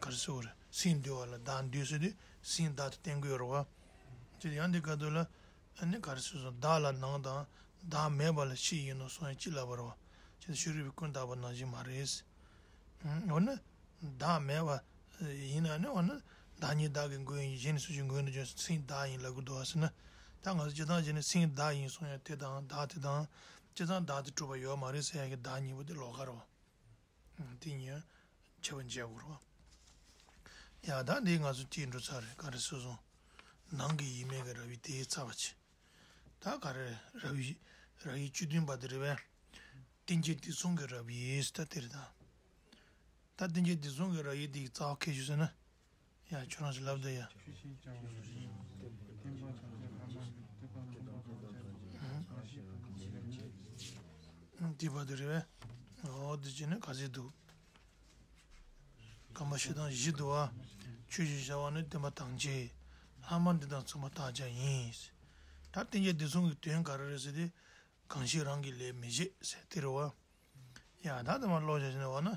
ག་རེ་ཟེར་བ་རེད། སེམས་འདུལ་བ་ལ་བདག་འདུལ་ཟེར་དུས་སེམས་བདག་ཏུ་བསྟན་གྱི་ཡོད་རེད་བ། ཁྱེད་ཡང་འདི་ག་དུས་ལ། ཨ་ནི་ག་རེ་ཟེར་སོང་། བདག་ལ་ནང་དང་བདག་མེད་པ་ལ་ཕྱི་ཡིན་ནོ་གསུང་ཡ་ཅི་ལབ་པ་རེད་བ། ཁྱེད་ཤེས་རིག་པའི་ཀུན་བརྟགས་པ་ནང་བཞིན་མ་རེད། འོ་ན། བདག་མེད་པ་ཡིན་ན་ནི་འོ་ན། བདག་ཉིད་བདག་གི་མགོན་ཡིན། གཞན་ནི་སུ་ཞིག་མགོན་དུ་འགྱུར། སེམས་བདག་ཡིན་ལབ་དགོས་འདུག་ཟེར་ན། ད་ང་ཚོ་སྤྱིར་བཏང་བྱས་ནས་སེམས་བདག་ཡིན་གསུང་ཡ་དེ་དང་བདག་དེ་དང་། སྤྱིར་བཏང་བདག་དེ་གྲུབ་པ་ཡོད་མ་རེད་ཟེར་ཡ་གི་བདག་གཉིས་པོ་དེ་ལོགས་ཀ་རེད་བ། དེ་གཉིས་ཁྱད་པར་འབྱེད་དགོས་རེད་བ། ཡ་ད་འདི་ང་ཚོ་དེའི་འགྲོ་ཚར་རེད། ག་རེ་ཟེར་སོང་། ནང་གི་ཡིན་མིན་གྱི་རབ་དབྱེ་དེ་ཚར་བ་བྱས། ད་ག་རེ་རབ་དབྱེ། རབ་དབྱེ་བཅུ་བདུན་པ་དེ་རེད་པས། རྟེན་ཅན་དུས་གསུམ་གྱི་རབ་དབྱེ་ད་དེ་རེད་ད། ད་རྟེན་ཅན་དུས་གསུམ་གྱི་རབ་དབྱེ་དེའི་རྩ་བ་ཁྱེར་ཤོག་ཟེར་ན། ཡ་ཁྱོད་རང་ཚོ་ལབ་དང་ཡ། དེ་བར་དུ་རེད་པས། འོ་དེ་བྱས་ནས་ག་ཚོད་འདུག་གོམས་པ་བཞི་དང་བཞི་འདུག་བ། ཆོས་ཅན་བྱ་བ་ནི་བསྟན་པ་དམ་བཅས། ལྷག་མ་འདི་དང་མཚུངས་པ་རྟག་སྦྱར་ཡིན། ད་རྟེན་ཅན་དུས་གསུམ་གྱི་དོན་ག་རེ་རེད་ཟེར་ཏེ། གང་ཞིག་རང་གི་ལས་མི་བྱེད་ཟེར་དེ་རེད་བ། ཡ་ད་དེ་མ་ཀློག་བྱས་ནས་བ་ན།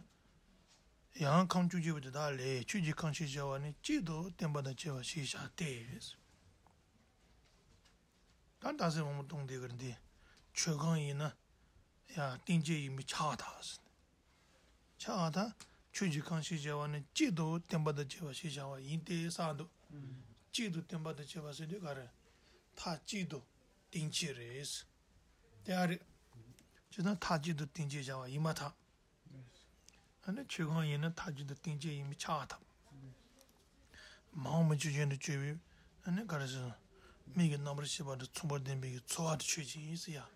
ཡང་ཁམས་བཅུ་གཅིག་པོ་དེ་དག་ལས་ཆོས་ཀྱི་ཁམས་ཞེས་བྱ་བ་ནི་གཅིག་ཏུ་བསྟན་པ་དང་བཅས་པ་ཞེས་བྱ་སྟེ། ད་རྟགས་གསལ་མང་པོ་གཏོང་བསྡད་ཀྱི་རེད་འདི། ཆོས་གང་ཡིན་ན། ཡང་རྟེན་ཅན་ཡིན་པས་ཁྱབ་པར་ཐལ་ཟེར། ཁྱབ་པར་ཐལ། ཆོས་ཀྱི་ཁམས་ཞེས་བྱ་བ་ནི་གཅིག་ཏུ་བསྟན་པ་དང་བཅས་པ་ཞེས་བྱ་བ་ཡིན་ཏེ་གསུངས་འདུག་གཅིག་ཏུ་བསྟན་པ་དང་བཅས་པ་ཟེར་དུས་ག་རེ། མཐའ་གཅིག་ཏུ་རྟེན་ཅན་རེད། དེ་ཨ་རེད། ཅི་ལྟར་མཐའ་གཅིག་ཏུ་རྟེན་ཅན་བྱ་བ་ཡིན་པར་ཐལ། ཨ་ནི་ཆོས་གང་ཡིན་ན་མཐའ་གཅིག་ཏུ་རྟེན་ཅན་ཡིན་པས་ཁྱབ་པར་ཐལ། མ་འོངས་པའི་ཆོས་ཅན་དུ་གྱུར་པའི་ཨ་ནི་ག་རེ་ཟེར། མིག་གི་རྣམ་པར་ཤེས་པ་དང་མཚུངས་པར་ལྡན་པའི་ཚོར་བ་དེ་ཆོས་ཅན་ཡིན་ཟེར་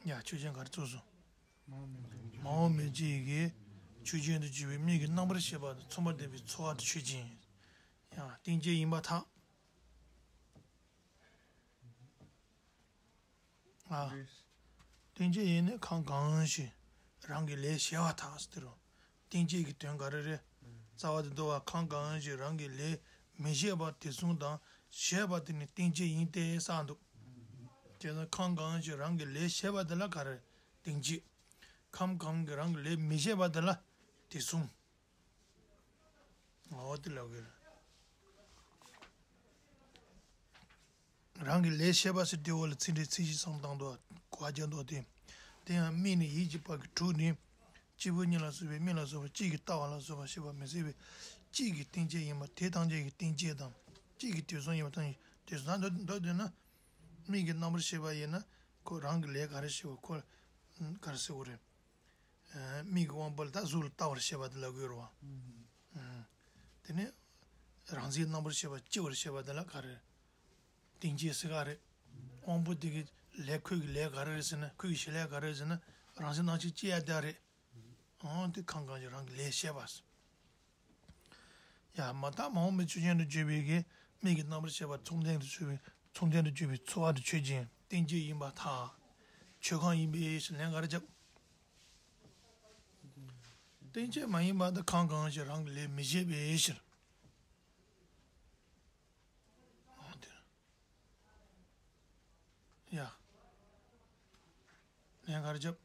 ཡ། ཡ་ཆོས་ཅན་ག་རེ་ཚོར་སོང་། མ་འོངས་པའི་ཆོས་ཀྱི་ཆོས་ཅན་དུ་གྱུར་པའི་མིག་གི་རྣམ་པར་ཤེས་པ་དང་མཚུངས་པར་ལྡན་པའི་ཚོར་བ་དེ་ཆོས་ཅན་ཡིན། ཡ་རྟེན་ཅན་ཡིན་པར་ཐལ། ཨ། རྟེན་ཅན་ཡིན་ནི་ཁམས་གང་ཞིག་རང་གི་ལས་བྱེད་པར་ཐལ་ཟེར་དེ་རུ། རྟེན་ཅན་གྱི་དོན་ག་རེ་རེད། རྩ་བ་དེ་འདུལ་བ་ཁམས་གང་ཞིག་རང་གི་ལས་མི་བྱེད་པ་དེ་གསུམ་དང་བྱེད་པ་དེ་ནི་རྟེན་ཅན་ཡིན་ཏེ་གསུངས་འདུག་དེ་ནི་ཁམས་གང་ཞིག་རང་གི་ལས་བྱེད་པ་དེ་ལ་ག་རེ་རྟེན་ཅན། ཁམས་གང་གི་རང་གི་ལས་མི་བྱེད་པ་དེ་ལ་དེ་གསུམ། འོ་དེ་ལབ་ཀྱི་རེད། རང་གི་ལས་བཤད་པ་ཟེར་དེ་འོག་ལ་ཚིག་འགྲེལ་ཚིག་བཞི་གསུམ་བཏང་འདུག་གོ་བ་རྒྱག་འདུག་སྟེ། དེ་ཡང་མིག་ནི་ཡིད་ཀྱི་བར་གྱི་དྲུག་ནི། སྐྱེས་བུ་གཉིས་ལ་སོགས་པའི་མིག་ལ་སོགས་པ་གཅིག་གིས་ལྟ་བ་ལ་སོགས་པ་ཤེས་པ་མི་སྲིད་པས་གཅིག་གི་རྟེན་ཅན་ཡིན་པ་དེ་ཐམས་ཅད་ཀྱི་རྟེན་ཅན་དང་གཅིག་གི་དུས་གསུམ་ཡིན་པ་ཐམས་ཅད་དུས་གསུམ་ད་འདོད་འདོད་འདོད་ན། མིག་གི་རྣམ་པར་ཤེས་པ་ཡིན་ན་ཁོ་རང་གི་ལས་ག་རེ་བྱེད་པ་ཁོ་ག་རེ་ཟེར་དགོས་རེད། མིག་གི་དབང་པོ་ལ་ད་གཟུགས་ལ་ལྟ་བར་བྱེད་པ་དེ་ལ་གོ་རོ། དེ་ནས་རང་བཞིན་རྣམ་པར་ཤེས་པ་སྐྱེ་བར་བྱེད་པ་དེ་ལ་ག་རེ། རྟེན་ཅན་ཟེར་ག་རེད། དབང་པོ་དེ་གི་ལས་ཁོས་ཀྱི་ལས་ག་རེ་རེད་ཟེར་ན་ཁོས་ཀྱི་བྱེད་ལས་ག་རེ་རེད་ཟེར་ན་རང་བཞིན་སྣང་ཆ་སྐྱེ་ཡ་དེ་རེད། ཨང་དེ་གང་གང་ཞིག་རང་གི་ལས་བཤད་པ། ཡ་མ་དག་མ་འོངས་པའི་ཆོས་ཅན་དུ་གྱུར་པའི་གི་མིག་གི་རྣམ་པར་ཤེས་པ་མཚུངས་ལྡན་དུ་གྱུར་པའི་མཚུངས་ལྡན་དུ་གྱུར་པའི་ཚོར་བ་དེ་ཆོས་ཅན་རྟེན་ཅན་ཡིན་པར་ཐལ། ཆོས་གང་ཡིན་པའི་ཕྱིར་ལན་ག་རེ་བརྒྱབ། རྟེན་ཅན་མ་ཡིན་པ་དེ་གང་གང་ཞིག་རང་གི་ལས་མི་བྱེད་པའི་ཕྱིར། འོ་དེ། ཡ། ལན་ག་རེ་བརྒྱབ།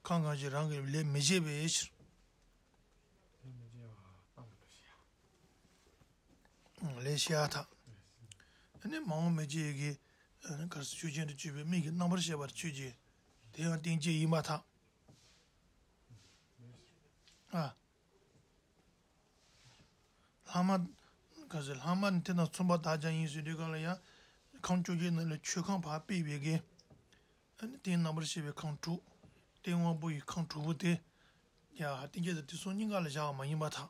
གང་གང་ཞིག་རང་གི་ལས་མི་བྱེད་པའི་ཕྱིར། ལས་བྱེད་ཡ་ཐག་ཨ་ནི་མ་འོངས་མི་བྱེད་ཀྱི་གར་སོགས་ཆོས་ཅན་དུ་གྱུར་པའི་མིག་གི་རྣམ་པར་ཤེས་པར་ཆོས་ཅན། དེ་ཡང་རྟེན་ཅན་ཡིན་པར་ཐལ། ཨ། ལྷག་མ། ག་ཟེར་ལྷག་མ་ནི་དེ་དང་མཚུངས་པར་བདག་ཀྱང་ཡིན་ཟེར་དུས་གང་ལ་ཡང་། ཁམས་བཅོ་བརྒྱད་ནང་ལས་ཆོས་ཁམས་ཕར་སྤེལ་བའི་གི། ཨ་ནི་རྟེན་རྣམ་པར་ཤེས་པའི་ཁམས་དྲུག་རྟེན་དབང་པོ་ཡི་ཁམས་དྲུག་པོ་དེ། ཡ་རྟེན་ཅན་དང་དུས་གསུམ་གཉིས་ཀ་ལ་བཞག་པ་མ་ཡིན་པར་ཐལ།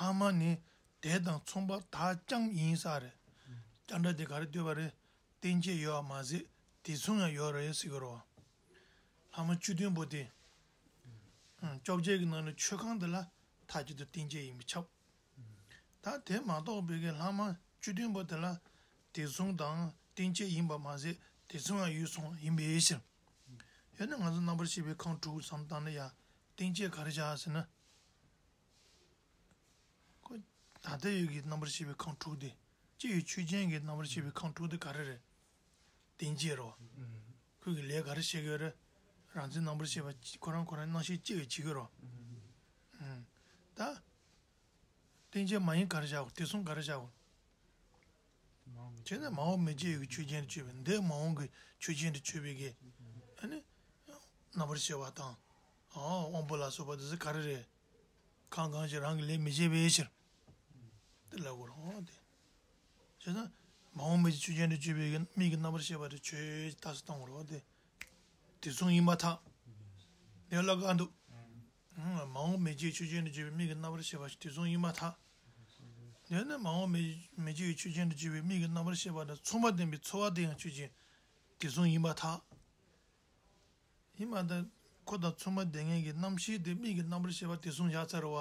ལྷག་མ་ནི་དེ་དང་མཚུངས་པ་བདག་ཀྱང་ཡིན་ས་རེད། ཀྱང་སྒྲ་དེ་ག་རེ་འདོད་པ་རེད། རྟེན་ཅན་ཡོད་པ་མ་ཟད་དེ་མཚུངས་ཡང་ཡོད་རེད་ཟེར་གི་རེད་བ། ལྷག་མ་བཅུ་བདུན་པོ་དེ། བཅོ་བརྒྱད་ཀྱི་ནང་ནས་ཆོས་ཁམས་འདི་ལ་མཐའ་གཅིག་ཏུ་རྟེན་ཅན་ཡིན་པས་ཁྱབ། ད་དེ་མ་གཏོགས་པའི་གི་ལྷག་མ་བཅུ་བདུན་པོ་དེ་ལ་དེ་མཚུངས་དང་རྟེན་ཅན་ཡིན་པ་མ་ཟད་དེ་མཚུངས་ཡང་ཡོད་གསུངས་པ་ཡིན་པའི་ཕྱིར། ཡང་ན་ང་ཚོ་རྣམ་པར་ཤེས་པའི་ཁམས་དྲུག་བསམ་བཏང་ན་ཡང་རྟེན་ཅན་ག་རེ་བཞག་ཟེར་ན། ཁོ་ད་ལྟ་ཡོད་ཀྱི་རྣམ་པར་ཤེས་པའི་ཁམས་དྲུག་དེ་སྤྱི་ཡི་ཆོས་ཅན་གྱི་རྣམ་པར་ཤེས་པའི་ཁམས་དྲུག་དེ་ག་རེ་རེད། རྟེན་ཅན་རོ། ཁོས་ཀྱི་ལས་ག་རེ་བྱེད་ཀྱི་ཡོད་རེད། རང་བཙན་རྣམ་པར་ཤེས་པ་ཁོ་རང་ཁོ་རང་རྣམ་ཤེས་སྐྱེ་བའི་བྱེད་ཀྱི་རོ། ད། རྟེན་ཅན་མ་ཡིན་ག་རེ་བཞག་གོ་དེ་གསུམ་ག་རེ་བཞག་གོ་བྱས་ན་མ་འོངས་མི་བྱེད་ཀྱི་ཆོས་ཅན་དུ་གྱུར་པའི་འདས་མ་འོངས་ཀྱི་ཆོས་ཅན་དུ་གྱུར་པའི་གི། ཨ་ནི། རྣམ་པར་ཤེས་པ་དང་། དབང་པོ་ལ་སོགས་པ་དེ་ཚོ་ག་རེ་རེད། གང་གང་ཞིག་རང་གི་ལས་མི་བྱེད་པའི་ཕྱིར། དེ་ལ་གོ་རང་དེ། བྱས་ན། མ་འོངས་མི་བྱེད་ཆོས་ཅན་དུ་གྱུར་པའི་མིག་གི་རྣམ་པར་ཤེས་པ་དེ་ཆོས་ཅན་དུ་བཏང་བ་རེད་དེ། དེ་གསུམ་ཡིན་པར་ཐལ། དེ་ལ་ག་འདུག་མ་འོངས་མི་བྱེད་ཆོས་ཅན་དུ་གྱུར་པའི་མིག་གི་རྣམ་པར་ཤེས་པ་དེ་གསུམ་ཡིན་པར་ཐལ། དེ་ནི་མ་འོངས་མི་མི་བྱེད་ཆོས་ཅན་དུ་གྱུར་པའི་མིག་གི་རྣམ་པར་ཤེས་པ་དང་མཚུངས་པ་ལྡན་པའི་ཚོར་བ་དེ་ཡང་ཆོས་ཅན། དེ་གསུམ་ཡིན་པར་ཐལ། ཡིན་པ་དང་ཁོ་དང་མཚུངས་པ་ལྡན་མཁན་གྱི་རྣམ་ཤེས་དེ་མིག་གི་རྣམ་པར་ཤེས་པ་དེ་གསུམ་བཞག་ཚར་བ།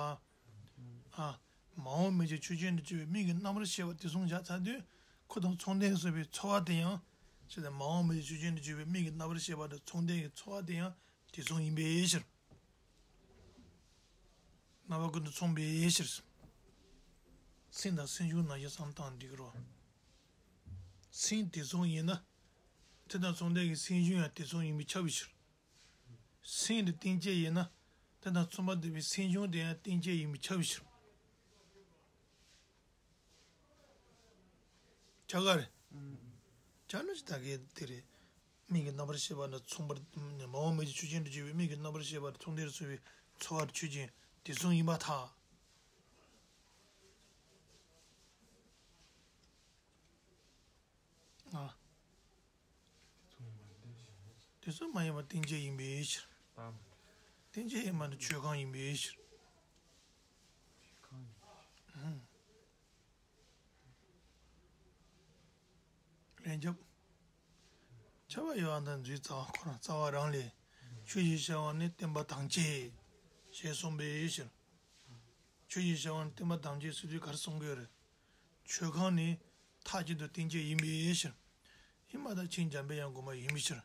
ཨ། མ་འོངས་མི་བྱེད་ཆོས་ཅན་དུ་གྱུར་པའི་མིག་གི་རྣམ་པར་ཤེས་པ་དེ་གསུམ་བཞག་ཚར་དུས་ཁོ་དང་མཚུངས་ལྡན་བཟོ་བའི་ཚོར་བ་དེ་ཡང་། ཞེས་དང་མ་འོངས་མི་བྱེད་ཆོས་ཅན་དུ་གྱུར་པའི་མིག་གི་རྣམ་པར་ཤེས་པ་དང་མཚུངས་ལྡན་གྱི་ཚོར་བ་དེ་ཡང་དེ་གསུམ་ཡིན་པའི་ཕྱིར། རྣམ་པ་ཀུན་ཏུ་མཚུངས་པའི་ཕྱིར། སེམས་དང་སེམས་བྱུང་ནང་བཞིན་བསམ་བཏང་འགྲིག་རོ། སེམས་དེ་གསུམ་ཡིན་ན། དེ་དང་མཚུངས་ལྡན་གྱི་སེམས་བྱུང་ཡང་དེ་གསུམ་ཡིན་པས་ཁྱབ་པའི་ཕྱིར། སེམས་དེ་རྟེན་ཅན་ཡིན་ན། དེ་དང་མཚུངས་པ་ལྡན་པའི་སེམས་བྱུང་དེ་ཡང་རྟེན་ཅན་ཡིན་པས་ཁྱབ་པའི་ཕྱིར། ཆ་ག་རེ། ཆ་ནི་ད་གའི་དེ་རེད། མིག་གི་རྣམ་པར་ཤེས་པ་ནི་མཚུངས་པར་མ་འོངས་མི་བྱེད་ཆོས་ཅན་དུ་གྱུར་པའི་མིག་གི་རྣམ་པར་ཤེས་པ་དང་མཚུངས་ལྡན་དུ་གྱུར་པའི་ཚོར་བ་ཆོས་ཅན་དེ་གསུམ་ཡིན་པར་ཐལ། ཨ། དེ་ཚོ་མ་ཡིན་པ་རྟེན་ཅན་ཡིན་པའི་ཕྱིར། རྟེན་ཅན་ཡིན་པ་ནི་ཆོས་གང་ཡིན་པའི་ཕྱིར། ལན་རྒྱབ། ཁྱབ་པ་ཡོད་པ་དང་འཛིན་རྩ་བ་ཁོ་རང་རྩ་བ་རང་ལས། ཆོས་ཅན་ཞེས་བྱ་བ་ནི་བརྟེན་པ་དམ་བཅས། ཞེས་གསུངས་པའི་ཕྱིར། ཆོས་ཅན་ཞེས་བྱ་བ་ནི་བརྟེན་པ་དམ་བཅས་ཟེར་དུས་ག་རེ་གསུང་གི་ཡོད་རེད། ཆོས་གང་ནི་མཐའ་གཅིག་ཏུ་རྟེན་ཅན་ཡིན་པའི་ཕྱིར། ཡིན་པ་དང་མཚན་འཇམ་པའི་དབྱངས་དགོངས་པ་ཡིན་པའི་ཕྱིར།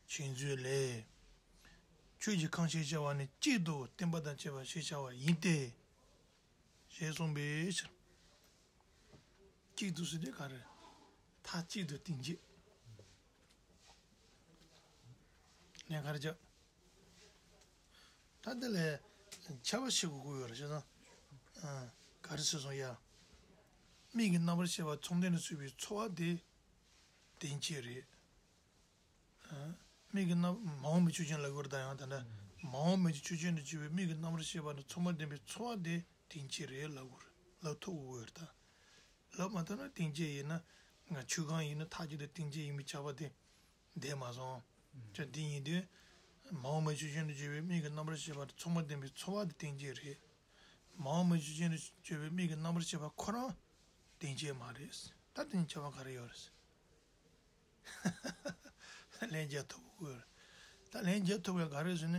མཚན་མཛོད་ལས། ཆོས་ཀྱི་ཁམས་ཞེས་བྱ་བ་ནི་གཅིག་ཏུ་བརྟེན་པ་དང་བཅས་པ་ཞེས་བྱ་བ་ཡིན་ཏེ། ཞེས་གསུངས་པའི་ཕྱིར། གཅིག་ཏུ་ཟེར་དུས་ག་རེ། མཐའ་གཅིག་ཏུ་རྟེན་ཅན། ལན་ག་རེ་བརྒྱབ། ད་དེ་ལས་ཁྱད་པར་ཕྱེ་དགོས་ཀྱི་ཡོད་རེད་ཤེས་སོང་། ཨ། ག་ག་རེ་ཟེར་སོང་ཡ། མིག་གི་རྣམ་པར་ཤེས་པ་མཚུངས་ལྡན་དུ་ཚུད་པའི་ཚོར་བ་དེ་རྟེན་བཅས་རེད། ཨ། མིག་གི་རྣམ་མ་འོངས་པའི་ཆོས་ཅན་ལབ་དགོས་རེད་ད། ཡང་ད་ལྟ་མ་འོངས་པའི་ཆོས་ཅན་དུ་གྱུར་པའི་མིག་གི་རྣམ་པར་ཤེས་པ་དང་མཚུངས་པ་ལྡན་པའི་ཚོར་བ་དེ་རྟེན་བཅས་རེད་ལབ་དགོས་རེད། ལབ་ཐུབ་དགོས་རེད་ད། ལབ་མ་ཐུབ་ན་རྟེན་བཅས་ཡིན་ན། ང་ཆོས་གང་ཡིན་ན་མཐའ་གཅིག་ཏུ་རྟེན་བཅས་ཡིན་པའི་ཁྱབ་པ་དེ་འདས་མ་སོང་། ཅག་འདི་ཡིན་དུས། མ་འོངས་པའི་ཆོས་ཅན་དུ་གྱུར་པའི་མིག་གི་རྣམ་པར་ཤེས་པ་དང་མཚུངས་པ་ལྡན་པའི་ཚོར་བ་དེ་རྟེན་བཅས་རེད། མ་འོངས་པའི་ཆོས་ཅན་དུ་གྱུར་པའི་མིག་གི་རྣམ་པར་ཤེས་པ་ཁོ་རང་རྟེན་བཅས་མ་རེད། ད་དེ་ནི་ཁྱབ་པ་ག་རེ་ཡོད་རེད། ལན་རྒྱག་ཐུབ་དགོས། ད་ལན་རྒྱག་ཐུབ་པའི་ག་རེ་ཟེར་ན།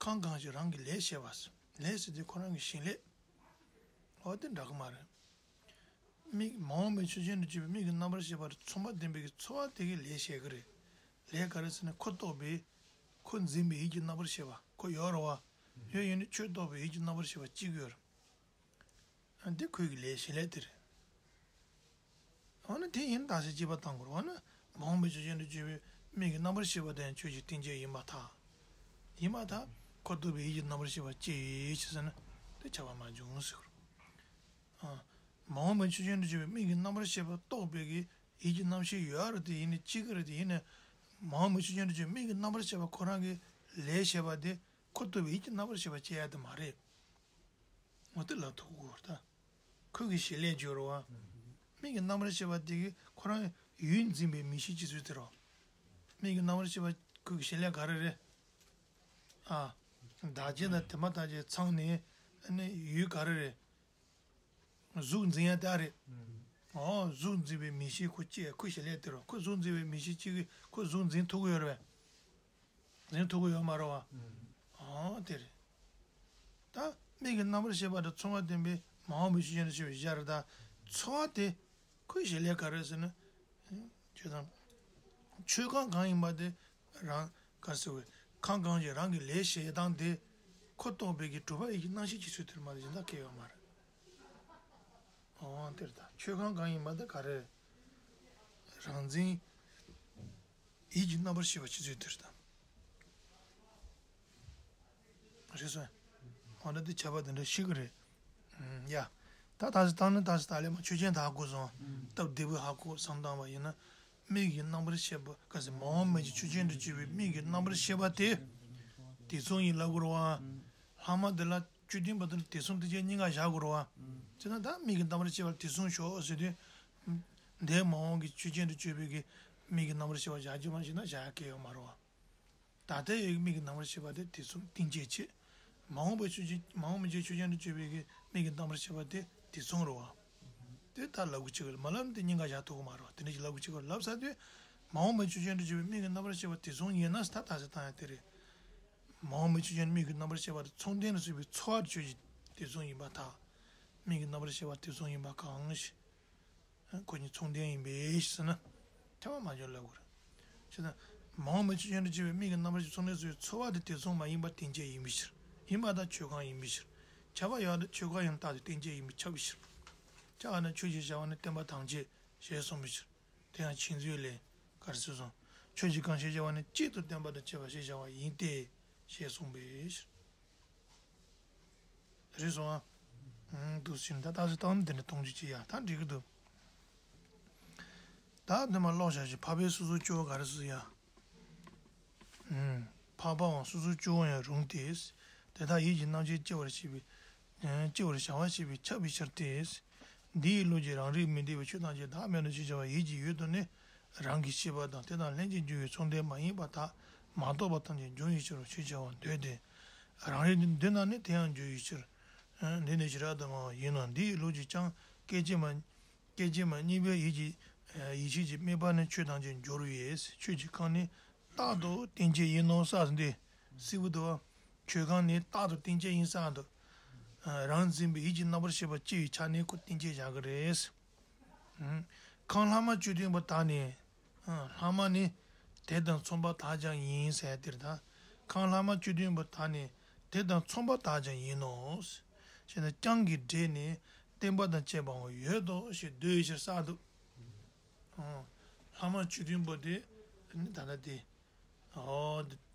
གང་གང་ཞིག་རང་གི་ལས་བྱས་པ། ལས་ཟེར་དུས་ཁོ་རང་གི་བྱེད་ལས། འོ་དེ་འདྲ་གི་མ་རེད། མིག་མ་འོངས་པའི་ཆོས་ཅན་དུ་གྱུར་པའི་མིག་གི་རྣམ་པར་ཤེས་པ་དང་མཚུངས་པ་ལྡན་པའི་གི་ཚོར་བ་དེ་གི་ལས་བྱེད་ཀྱི་རེད། ལས་ག་རེ་ཟེར་ན་ཁོ་རྟོགས་པའི། ཁོ་འཛིན་པའི་ཡིད་ཀྱི་རྣམ་པར་ཤེས་པ་ཁོ་ཡོད་རེད་བ། ཡོད་ཡོད་ནི་ཁྱོད་རྟོགས་པའི་ཡིད་ཀྱི་རྣམ་པར་ཤེས་པ་གཅིག་ཡོད་རེད། ཨ་འདི་ཁོའི་གི་ལས་བྱེད་ལས་དེ་རེད། འོ་ན་དེ་ཡིན་ད་ཟེར་དཔྱད་པ་བཏང་དགོས་རེད། འོ་ན་མ་འོངས་པའི་ཆོས་ཅན་དུ་གྱུར་པའི་མིག་གི་རྣམ་པར་ཤེས་པ་དེ་ཡང་ཆོས་ཀྱི་རྟེན་བཅས་ཡིན་པར་ཐལ། ཡིན་པར་ཐལ། ཁོ་རྟོགས་པའི་ཡིད་ཀྱི་རྣམ་པར་ཤེས་པ་ཅི་ཡིན་ཞེས་ཟེར་ན་དེ་ཁྱབ་པ་མ་བྱུང་ཟེར་དགོས་རེད། ཨ། མ་འོངས་པའི་ཆོས་ཅན་དུ་གྱུར་པའི་མིག་གི་རྣམ་པར་ཤེས་པ་རྟོགས་པའི་གི་ཡིད་ཀྱི་རྣམ་ཤེས་ཡོད་རེད་དེ་ཡིན་ནི་གཅིག་གི་རེད་དེ་ཡིན་ནི། མ་འོངས་པའི་ཆོས་ཅན་དུ་གྱུར་མིག་གི་རྣམ་པར་ཤེས་པ་ཁོ་རང་གི་ལས་བྱེད་པ་དེ་ཁོ་རྟོགས་པའི་ཡིད་ཀྱི་རྣམ་པར་ཤེས་པ་སྐྱེ་ཡ་དེ་མ་རེད། འོ་དེ་ལབ་ཐུབ་དགོས་ད། ཁོ་གི་བྱེད་ལས་སྦྱོར་བ། མིག་གི་རྣམ་པར་ཤེས་པ་དེ་གི་ཁོ་རང་ཡུལ་འཛིན་པའི་མིག་ཤེས་སྤྱི་ཚུལ་དེ་རོ། མིག་གི་རྣམ་པར་ཤེས་པ་ཁོ་གི་བྱེད་ལས་ག་རེ་རེད། ཨ། བདག་རྐྱེན་དང་དེ་མ་ཐག་ཅིག་ཚང་ནས་ཨ་ནི་ཡུལ་ག་རེ་རེད། གཟུགས་འཛིན་ཡ་དེ་རེད། ཨོ་གཟུགས་འཛིན་པའི་མིག་ཤེས་ཁོ་སྐྱེ་ཁོ་བྱེད་ལས་དེ་རོ། ཁོ་གཟུགས་འཛིན་པའི་མིག་ཤེས་གཅིག་གིས་ཁོ་གཟུགས་འཛིན་ཐུབ་ཀྱི་ཡོད་རེད་པས། འཛིན་ཐུབ་ཀྱི་ཡོད་མ་རེད་བ། ཨོ་དེ་རེད། ད་མིག་གི་རྣམ་པར་ཤེས་པ་དང་མཚུངས་པ་ལྡན་པའི་མ་འོངས་པའི་ཆོས་ཅན་དུ་ཤེས་པའི་ཤེས་རབ་དང་ཚོར་བ་དེ་ཁོའི་བྱེད་ལས་ག་རེ་ཟེར་ན། ཆོས་དང་། ཆོས་གང་གང་ཡིན་པ་དེ་རང་ག་རེ་ཟེར་བས་གང་གང་ཞིག་རང་གི་ལས་བྱེད་སྟངས་དེ་ཁོ་རྟོགས་པའི་གི་གྲུབ་པ་ཡིད་ཀྱི་རྣམ་ཤེས་ཀྱི་ཚུལ་དེར་མ་རེད་གཞན་དག་གང་ཡང་ཡོད་མ་རེད། འོ་དེར་ད་ཆོས་གང་གང་ཡིན་པ་དེ་ག་རེ། རང་འཛིན། ཡིད་ཀྱི་རྣམ་པར་ཤེས་པ་ཆུ་ཚོད་དེར་ད། རེད་སོང་། འོ་ན་དེ་ཁྱབ་པ་དེ་འདྲ་ཤེས་ཀྱི་རེད། ཨུམ། ཡ། ད་ད་ཅི་བཏང་ན་ད་ཅི་ད་ལས་མ་ཆོས་ཅན་ད་ཧ་གོ་སོང་། སྟབས་བདེ་པོ་ཧ་གོ་བསམ་བཏང་བ་ཡིན་ན། མིག་གི་རྣམ་པར་ཤེས་པ་ག་ཟེར་མ་འོངས་མིན་གྱི་ཆོས་ཅན་དུ་གྱུར་པའི་མིག་གི་རྣམ་པར་ཤེས་པ་དེ། དེ་མཚུངས་ཡིན་ལབ་དགོས་རེད་བ། ལྷག་མ་དེ་ལ་བཅུད་ལྡན་པ་དང་དེ་མཚུངས་དེ་ཅན་གཉིས་ཀ་བཞག་དགོས་རེད་བ། བྱས་ན་ད་མིག་གི་རྣམ་པར་ཤེས་པ་དེ་མཚུངས་ཤོག་ཟེར་དུས། འདས་མ་འོངས་ཀྱི་ཆོས་ཅན་དུ་གྱུར་པའི་གི་མིག་གི་རྣམ་པར་ཤེས་པ་བཞག་རྒྱུ་མ་བྱས་ན་བཞག་ཡ་གལ་ཡོད་མ་རེད་བ། ད་ལྟ་ཡོད་མིག་གི་རྣམ་པར་ཤེས་པ་དེ་དེ་མཚུངས་གཏན་འཁེལ་བྱེད། མ་འོངས་པའི་ཆོས་ཅན་མ་འོངས་མིན་གྱི་ཆོས་ཅན་དུ་གྱུར་པའི་གི་མིག་གི་རྣམ་པར་ཤེས་པ་དེ་དེ་མཚུངས་རེད་བ། དེ་ལྟར་ལབ་དགོས་ཆེ་གི་མ་ལབ་ན་དེ་གཉིས་ཀ་བཞག་ཐུབ་ཀྱི་མ་རེད་བ། དེ་འདྲ་ཞིག་ལབ་དགོས་ཆེ་གི་ལབ་ཚར་དུས། མ་འོངས་པའི་ཆོས་ཅན་དུ་གྱུར་པའི་མིག་གི་རྣམ་པར་ཤེས་པ་དེ་མཚུངས་ཡིན་ན་ད་ལྟ་ཟེར་བཏང་ཡ་དེ་རེད། མ་འོངས་པའི་ཆོས་ཅན་མིག་གི་རྣམ་པར་ཤེས་པ་དེ་མཚུངས་ལྡན་ལ་སོགས་པའི་ཚོར་བ་དེ་ཆོས་ཅན་དེ་མཚུངས་ཡིན་པར་ཐལ། མིག་གི་རྣམ་པར་ཤེས་པ་དེ་མཚུངས་ཡིན་པ་གང་ཞིག་ཁོ་གཉིས་མཚུངས་ལྡན་ཡིན་པས་ཟེར་ན། ཁྱབ་པ་མ་བྱུང་ལབ་དགོས་རེད། བྱས་ཙང་། མ་འོངས་པའི་ཆོས་ཅན་དུ་གྱུར་པའི་མིག་གི་རྣམ་པར་ཤེས་ཚོར་ནས་བཟོ་བའི་ཚོར་བ་དེ་དེ་མཚུངས་མ་ཡིན་པར་རྟེན་བཅས་ཡིན་པའི་ཕྱིར། ཡིན་པ་དང་ཆོས་གང་ཡིན་པའི་ཕྱིར། ཁྱབ་པ་ཡོད་དེ་ཆོས་གང་ཡིན་རྟག་ཏུ་རྟེན་བཅས་ཡིན་པའི་ཁྱབ་པའི་ཕྱིར། ཁྱབ་པ་དང་ཆོས་ཅན་ཞེས་བྱ་བ་ནི་བསྟན་པ་ཐམས་ཅད་ཞེས་གསུངས་པའི་ཕྱིར། དེ་ཡང་མཆིམས་མཛོད་ལས། ག་རེ་ཟེར་སོང་། ཆོས་ཅན་གང་ཞེས་བྱ་བ་ནི་གཅིག་ཏུ་བསྟན་པ་དང་བཅས་པ་ཞེས་བྱ་བ་ཡིན་ཏེ། ཞེས་གསུངས་པའི་ཕྱིར། རེད་སོང་ཨ། ཨང་། འདུག་ཟིན་ད་ད་སུ་བཏང་འདི་འདྲ་གཏོང་རྒྱུ་ཅི་ཡ་ད་འགྲིག་གི་འདུག་ད་འདི་མ་ཀློག་བྱ་ཞིག་འཕགས་པའི་སོ་སོར་སྐྱེ་བོ་ག་རེ་སུ་ཡ། ཨང་། འཕགས་པའང་སོ་སོར་སྐྱེ་བོ་ཡང་རུང་སྟེ། དེ་དག་ཡིད་ཀྱི་རྣམ་ཤེས་སྐྱེ་བར་བྱེད་པའི། ཨང་། སྐྱེ་བར་བྱ་བ་བྱེད་པས་ཁྱབ་པའི་ཕྱིར་ཏེ། འདི་ཡི་ལུགས་ཀྱི་རང་རིག་མི་འདུས་པའི་ཆོས་ཐམས་ཅད་བདག་མེད་དོ་ཞེས་བྱ་བ་ཡིད་ཀྱི་ཡུལ་དུ་ནི། རང་གི་ཤེས་པ་དང་དེ་དང་ལྷན་ཅིག་འབྱུང་བའི་མཚུངས་ལྡན་མ་ཡིན་པར་ཐལ། མ་རྟོགས་པ་ཐམས་ཅད་འབྱུང་བའི་ཕྱིར་རོ་ཞེས་བྱ་བ་འདོད་དེ། རང་རིག་འདི་ན་ནི་དེ་ཡང་འབྱུང་བའི་ཕྱིར། འདི་ནི་ཞེ་དྲག་ཏུ་སྨྲ་བ་ཡིན་ནོ། འདི་ཡི་ལུགས་ཀྱིས་ཀྱང་སྐད་ཅིག་མ། སྐད་ཅིག་མ་གཉིས་པའི་ཡིད་ཀྱི། ཡིད་ཆེས་ཀྱི་དམིགས་པ་ནི་ཆོས་ཐམས་ཅད་སྦྱོར་བས་ཆོས་ཀྱི་ཁམས་ནི་རྟག་ཏུ་རྟེན་བཅས་ཡིན་ནོ་ས་འདི། སྲིད་པོ་དུ་བ། ཆོས་ཁམས་ནི་རྟག་ཏུ་རྟེན་བཅས་ཡིན་ས་འདུག་རང་འཛིན་པའི་ཡིད་ཀྱི་རྣམ་པར་ཤེས་པ་སྐྱེ་བའི་ཆ་ནས་ཁོ་རྟེན་བཅས་བཞག་གི་རེད། ཁམས་ལྷག་མ་བཅུད་ལྡན་པ་དག་ནི། ལྷག་མ་ནི། དེ་དང་མཚུངས་པ་དག་ཀྱང་ཡིན་ཟེར་དེར་ད། ཁམས་ལྷག་མ་བཅུད་ལྡན་པ་དག་ནི། དེ་དང་མཚུངས་པ་དག་ཀྱང་ཡིན་ནོ། ཞེ་ན་ཀྱང་གི་སྒྲས་ནི། བརྟེན་པ་དང་བཅས་པའང་ཡོད་དོ་ཞེས་འདོད་ཕྱིར་བསགས་འདུག་ལྷག་མ་བཅུད་ལྡན་པ་དེ། ད་ལྟ་དེ། ཨོ།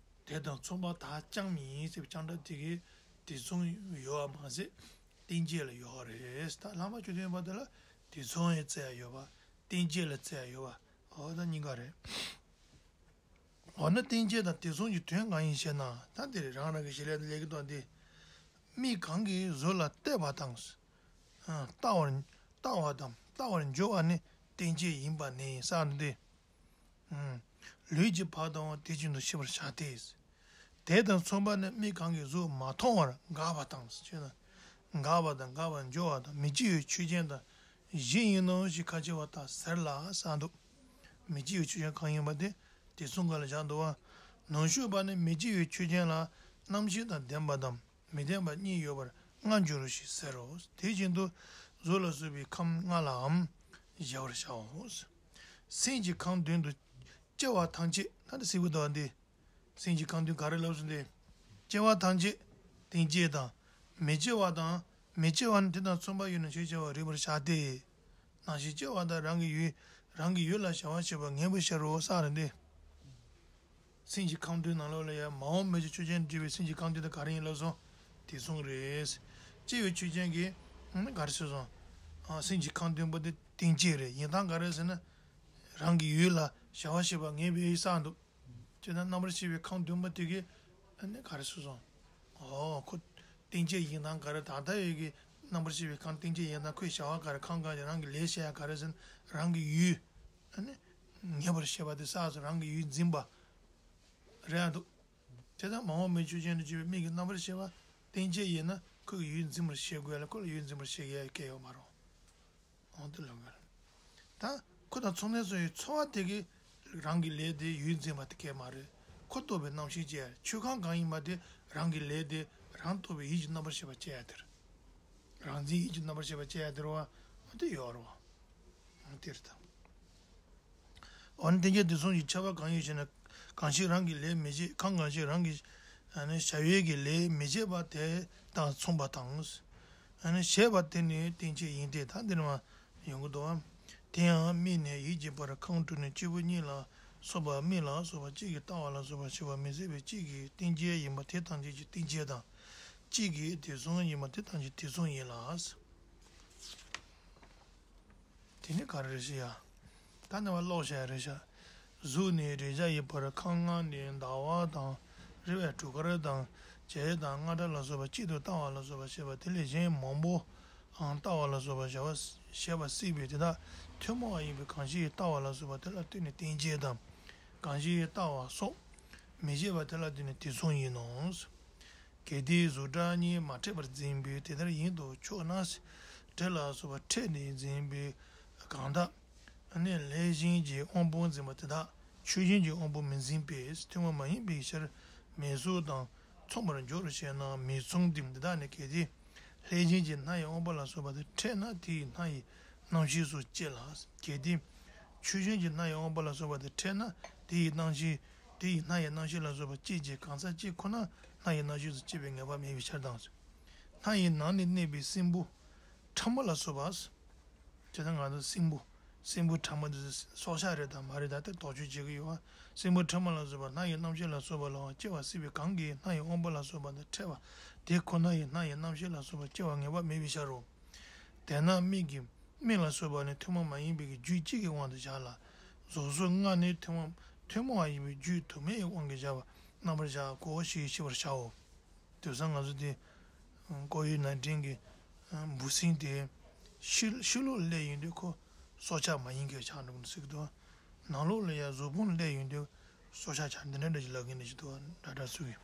དེ་དང་མཚུངས་པ་དག་ཀྱང་མིན་ཟེར་བའི་ཀྱང་སྒྲ་དེ་གའི་དེ་མཚུངས་ཡོད་པ་མ་ཟད། རྟེན་བཅས་ལ་ཡོད་རེད། ད་ལྷག་མ་བཅུ་བདུན་པ་དེ་ལ་དེ་མཚུངས་ཡང་བཙལ་ཡ་ཡོད་པ། རྟེན་བཅས་ལ་བཙལ་ཡ་ཡོད་པ། འོ་ད་གཉིས་ཀ་རེད། འོ་ན་རྟེན་བཅས་དང་དེ་མཚུངས་ཀྱི་དོན་གང་ཡིན་ཞེ་ན། ད་འདིར་རང་རང་གི་བྱེད་ལས་དང་ལས་ཀྱི་དོན་ཏེ། མིག་གང་གིས་གཟུགས་ལ་བལྟས་པ་དང་། ལྟ་བར་ལྟ་བ་དང་ལྟ་བར་འགྱུར་བ་ནི་རྟེན་བཅས་ཡིན་པ་ནི་ཟེར་ཏེ། ལུས་ཀྱི་བར་དུའང་དེ་བཞིན་དུ་ཤེས་པར་བྱ་སྟེ། དེ་དང་མཚུངས་པ་ནི་མིག་གང་གིས་གཟུགས་མ་མཐོང་བར་འགགས་པ་དང་ཞེ་ན། འགགས་པ་དང་འགག་པར་འགྱུར་བ་དང་མི་སྐྱེ་བའི་ཆོས་ཅན་དང་བཞི་ཡིན་ནོ་ཞེས་ཁ་ཕྱེ་བ་ལྟར་ཟེར་ལ་ཟེར་འདུག་མི་སྐྱེ་བའི་ཆོས་ཅན་གང་ཡིན་པ་དེ་དེ་མཚུངས་ག་ལ་བཞག་འདུག་བ། ནང་ཞུགས་པ་ནི་མི་སྐྱེ་བའི་ཆོས་ཅན་ལ་རྣམ་ཤེས་དང་ལྡན་པ་དང་མི་ལྡན་པ་གཉིས་ཡོད་པར་ལྔ་འགྱུར་རོ་ཞེས་ཟེར་རོ། དེ་བཞིན་དུ་གཟུགས་ལ་སོགས་པའི་ཁམས་ལྔ་ལའང་བཞག་པར་བྱའོ། སེམས་ཀྱི་ཁམས་བདུན་དུ་སྐྱེ་བ་ཐམས་ཅད་ད་ནི་སྲིད་པའི་དོན་ཏེ། སེམས་ཀྱི་ཁམས་བདུན་ག་རེ་ལབ་སོང་སྟེ། སྐྱེ་བ་ཐམས་ཅད་རྟེན་བཅས་དང་། མི་སྐྱེ་བ་དང་། མི་སྐྱེ་བ་ནི་དེ་དང་མཚུངས་པ་ཡོད་ན་ཞེས་བྱ་བ་རིག་པར་བྱ་སྟེ། ནང་བཞིན་སྐྱེ་བ་དང་རང་གི་ཡུལ། རང་གི་ཡུལ་ལ་བྱ་བ་བྱེད་པ་ངེས་པར་བྱ་རོ་ཟེར་ཏེ། སེམས་ཀྱི་ཁམས་བདུན་ནང་ལོགས་ལ་ཡང་མ་འོངས་མི་སྐྱེ་ཆོས་ཅན་དུ་གྱུར་པའི་སེམས་ཀྱི་ཁམས་བདུན་དེ་ག་རེ་ཡིན་ལབ་སོང་། དེ་མཚུངས་རེད། སྐྱེ་བའི་ཆོས་ཅན་གྱི་ཨ་ནི་ག་རེ་ཟེར་སོང་། ཨ་སེམས་ཀྱི་ཁམས་བདུན་པོ་དེ་རྟེན་བཅས་རེད། ཡིན་སྟངས་ག་རེ་ཟེར་ན། རང་གི་ཡུལ་ལ་བྱ་བ་བྱེད་པ་ངེས་པར་བྱ་འདུག་ཅེ་ན་རྣམ་པར་ཤེས་པའི་ཁམས་བདུན་པོ་དེ་གི་ཨ་ནི་ག་རེ་ཟེར་སོང་། ཨོ་ཁོ་རྟེན་བཅས་ཡིན་སྟངས་ག་རེ། ད་ལྟ་ཡོད་ཀྱི་རྣམ་པར་ཤེས་པའི་ཁམས་རྟེན་བཅས་ཡིན་སྟངས། ཁོའི་བྱ་བ་ག་རེ། ཁམས་གང་ཞིག་རང་གི་ལས་བྱེད་ཡ་ག་རེ་ཟེར་ན། རང་གི་ཡུལ་ཨ་ནི་ངེས་པར་ཤེས་པ་དེ་ས་སུ་རང་གི་ཡུལ་འཛིན་པ་རེད་འདུག་དེ་ལྟར་མ་འོངས་མི་ཆོས་ཅན་དུ་གྱུར་པའི་མིག་གི་རྣམ་པར་ཤེས་པ་རྟེན་བཅས་ཡིན་ན་ཁོ་གི་ཡུལ་འཛིན་པར་བྱེད་དགོས་ལ། ཁོ་ལ་ཡུལ་འཛིན་པར་བྱེད་ཡ་གལ་ཡོད་མ་རེད། འོང་དུ་ལོག་གི་རེད། ད་ཁོ་དང་ཚོགས་གནས་སུ་ཡི་ཚོར་བ་དེ་གིས་རང་གི་ལས་དེ་ཡུལ་འཛིན་པ་དེ་གལ་མ་རེད། ཁོ་རྟོགས་པའི་རྣམ་ཤེས་བཅས་ཆོས་ཁམས་གང་ཡིན་པ་དེ་རང་གི་ལས་དེ་རང་རྟོགས་པའི་ཡིད་ཀྱི་རྣམ་པར་ཤེས་པ་བཅས་ཡ་དེ་རེད། རང་འཛིན་ཡིད་ཀྱི་རྣམ་པར་ཤེས་པ་བཅས་ཡ་དེ་རེད་བ། འོ་དེ་ཡོད་རེད་བ། འོ་དེ་རེད་ད། འོ་ན་རྟེན་བཅས་དེ་མཚུངས་ཀྱི་ཁྱད་པར་གང་ཡིན་ཞེ་ན། གང་ཞིག་རང་གི་ལས་མི་བྱེད། ཁམས་གང་ཞིག་རང་གི་ཨ་ནི་བྱ་བའི་གི་ལས་མི་བྱེད་པ་དེ་དང་མཚུངས་པ་དང་། ཨ་ནི་བྱེད་པ་དེ་ནི་རྟེན་བཅས་ཡིན་ཏེ། ད་འདིར་མ་ཡོང་གི་འདུག་བ། དེ་ཡང་མིག་ནས་ཡིད་ཀྱི་བར་ཁམས་དྲུག་ནི་སྐྱེས་བུ་གཉིས་ལ་སོགས་པ། མིག་ལ་སོགས་པ་གཅིག་གིས་ལྟ་བ་ལ་སོགས་པ་བྱེད་པ་མི་སྲིད་པའི་གཅིག་གི་རྟེན་བཅས་ཡིན་པ་དེ་ཐམས་ཅད་ཀྱི་རྟེན་བཅས་དང་། གཅིག་གིས་དེ་མཚུངས་ཡིན་པ་དེ་ཐམས་ཅད་དེ་མཚུངས་ཡིན་ལ། དེ་ནི་ག་རེ་རེད་ཤག་ཡ། ད་ནི་བ་ཀློག་བྱ་ཡ་རེད་ཤག་གཟུགས་ནས་རེག་བྱ་ཡི་བར་ཁམས་ལྔ་ནི་ཟླ་བ་དང་། རེག་པའི་གྲུ་ཁར་དང་། བྱའི་དང་རྔ་སྒྲ་ལ་སོགས་པ་གཅིག་ཏུ་ལྟ་བ་ལ་སོགས་པ་བྱེད་པ་དེ་ལས་གཞན་མང་པོའང་ལྟ་བ་ལ་སོགས་པ་བྱ་བ་བྱེད་པ་སྲིད་པས་དེ་དག་ཐུན་མོང་བ་ཡིན་པས་གང་ཞིག་ལྟ་བ་ལ་སོགས་པ་དེ་ལ་ལྟོས་ནས་རྟེན་བཅས་དང་། གང་ཞིག་ལྟ་བ་སོགས་མི་བྱེད་པ་དེ་ལ་ལྟོས་ནས་དེ་མཚུངས་ཡིན་ནོ། གལ་ཏེ་གཟུགས་སྒྲ་གཉིས་མ་འཕྲད་པར་འཛིན་པས་དེ་ལྟར་ཡིན་དུ་ཆོག་ན། འབྲས་ལ་སོགས་པ་འཕྲད་ནས་འཛིན་པའི་གང་དག་ནི་ལྷས་བྱིན་གྱི་དབང་པོ་འཛིན་པ་དེ་དག་ཆོས་ཅན་གྱི་དབང་པོ་མི་འཛིན་པས་ཐུན་མོང་མ་ཡིན་པའི་ཕྱིར་མིག་གཟུགས་དང་མཚུངས་པར་འགྱུར་ཞེ་ན། མི་མཚུངས་ཏེ། འདི་དག་ནི་གལ་ཏེ་ལྷས་བྱིན་གྱི་སྣ་ཡི་དབང་པོ་ལ་སོགས་པ་དེ་འཕྲད་ན་དེ་ཡི་སྣ་ཡི་རྣམ་ཤེས་སུ་སྐྱེ་ལ། གལ་ཏེ་ཆོས་ཅན་གྱི་སྣ་ཡི་དབང་པོ་ལ་སོགས་པ་དེ་འཕྲད་ན་དེ་ཡི་རྣམ་ཤེས། དེ་ཡི་སྣ་ཡི་རྣམ་ཤེས་ལ་སོགས་པ་སྐྱེད་ཅིང་གང་ཟག་གཅིག་ཁོ་ན་སྣ་ཡི་རྣམ་ཤེས་སུ་སྐྱེ་བའི་ངེས་པ་མེད་པའི་ཕྱིར་དང་། སྣ་ཡི་ནང་ན་གནས་པའི་སྲིན་བུ་ཕྲ་མོ་ལ་སོགས་པ། དེ་ལྟར་ང་ཚོ་སྲིན་བུ། སྲིན་བུ་ཕྲ་མོ་འདི་སྲོག་ཆགས་རེད་དམ་མ་རེད་དམ་དེ་དོགས་གཅོད་བྱེད་ཀྱི་ཡོད་པ། སྲིན་བུ་ཕྲ་མོ་ལ་སོགས་པ་སྣ་ཡི་རྣམ་ཤེས་ལ་སོགས་པ་ལའང་སྐྱེ་བ་སྲིད་པས་གང་གིས་སྣ་ཡི་དབང་པོ་ལ་སོགས་པ་དེ་འཕྲད་པ་དེ་ཁོ་ན་ཡི་སྣ་ཡི་རྣམ་ཤེས་ལ་སོགས་པ་སྐྱེ་བ་ངེས་པ་མེད་པའི་ཕྱིར་རོ། དེས་ན་མིག་གི་མིག་ལ་སོགས་པ་ནི་ཐུན་མོང་མ་ཡིན་པའི་རྒྱུད་གཅིག་གི་དབང་དུ་བཞག་ལ། གཟུགས་སོགས་ལྔ་ནི་ཐུན་མོང་ཐུན་མོང་བ་ཡིན་པའི་རྒྱུད་དུ་མའི་དབང་གིས་བཞག་པ་རྣམ་པར་བཞག་གོ་ཞེས་ཤེས་པར་བྱའོ། དེང་སང་ང་ཚོ་དེ་ཀོ་བིཌ་ནའིན་ཊིན་གི་འབུ་སྲིན་དེ་ཕྱི་ཕྱི་ལོགས་སླེབས་ཡོང་དུས་ཁོ་སྲོག་ཆགས་མ་ཡིན་མཁན་ཆགས་འགྲོ་གི་འདུག་ཟེར་གི་འདུག་ནང་ལོགས་ལ་ཡ་གཟུགས་ཕུང་སླེབས་ཡོང་དུས་སྲོག་ཆགས་ཆགས་འདི་འདྲ་འདྲ་ཞིག་ལབ་མཁན་འདྲ་ཞིག་འདུག་འདྲ་འདྲ་ཚུལ་གྱི།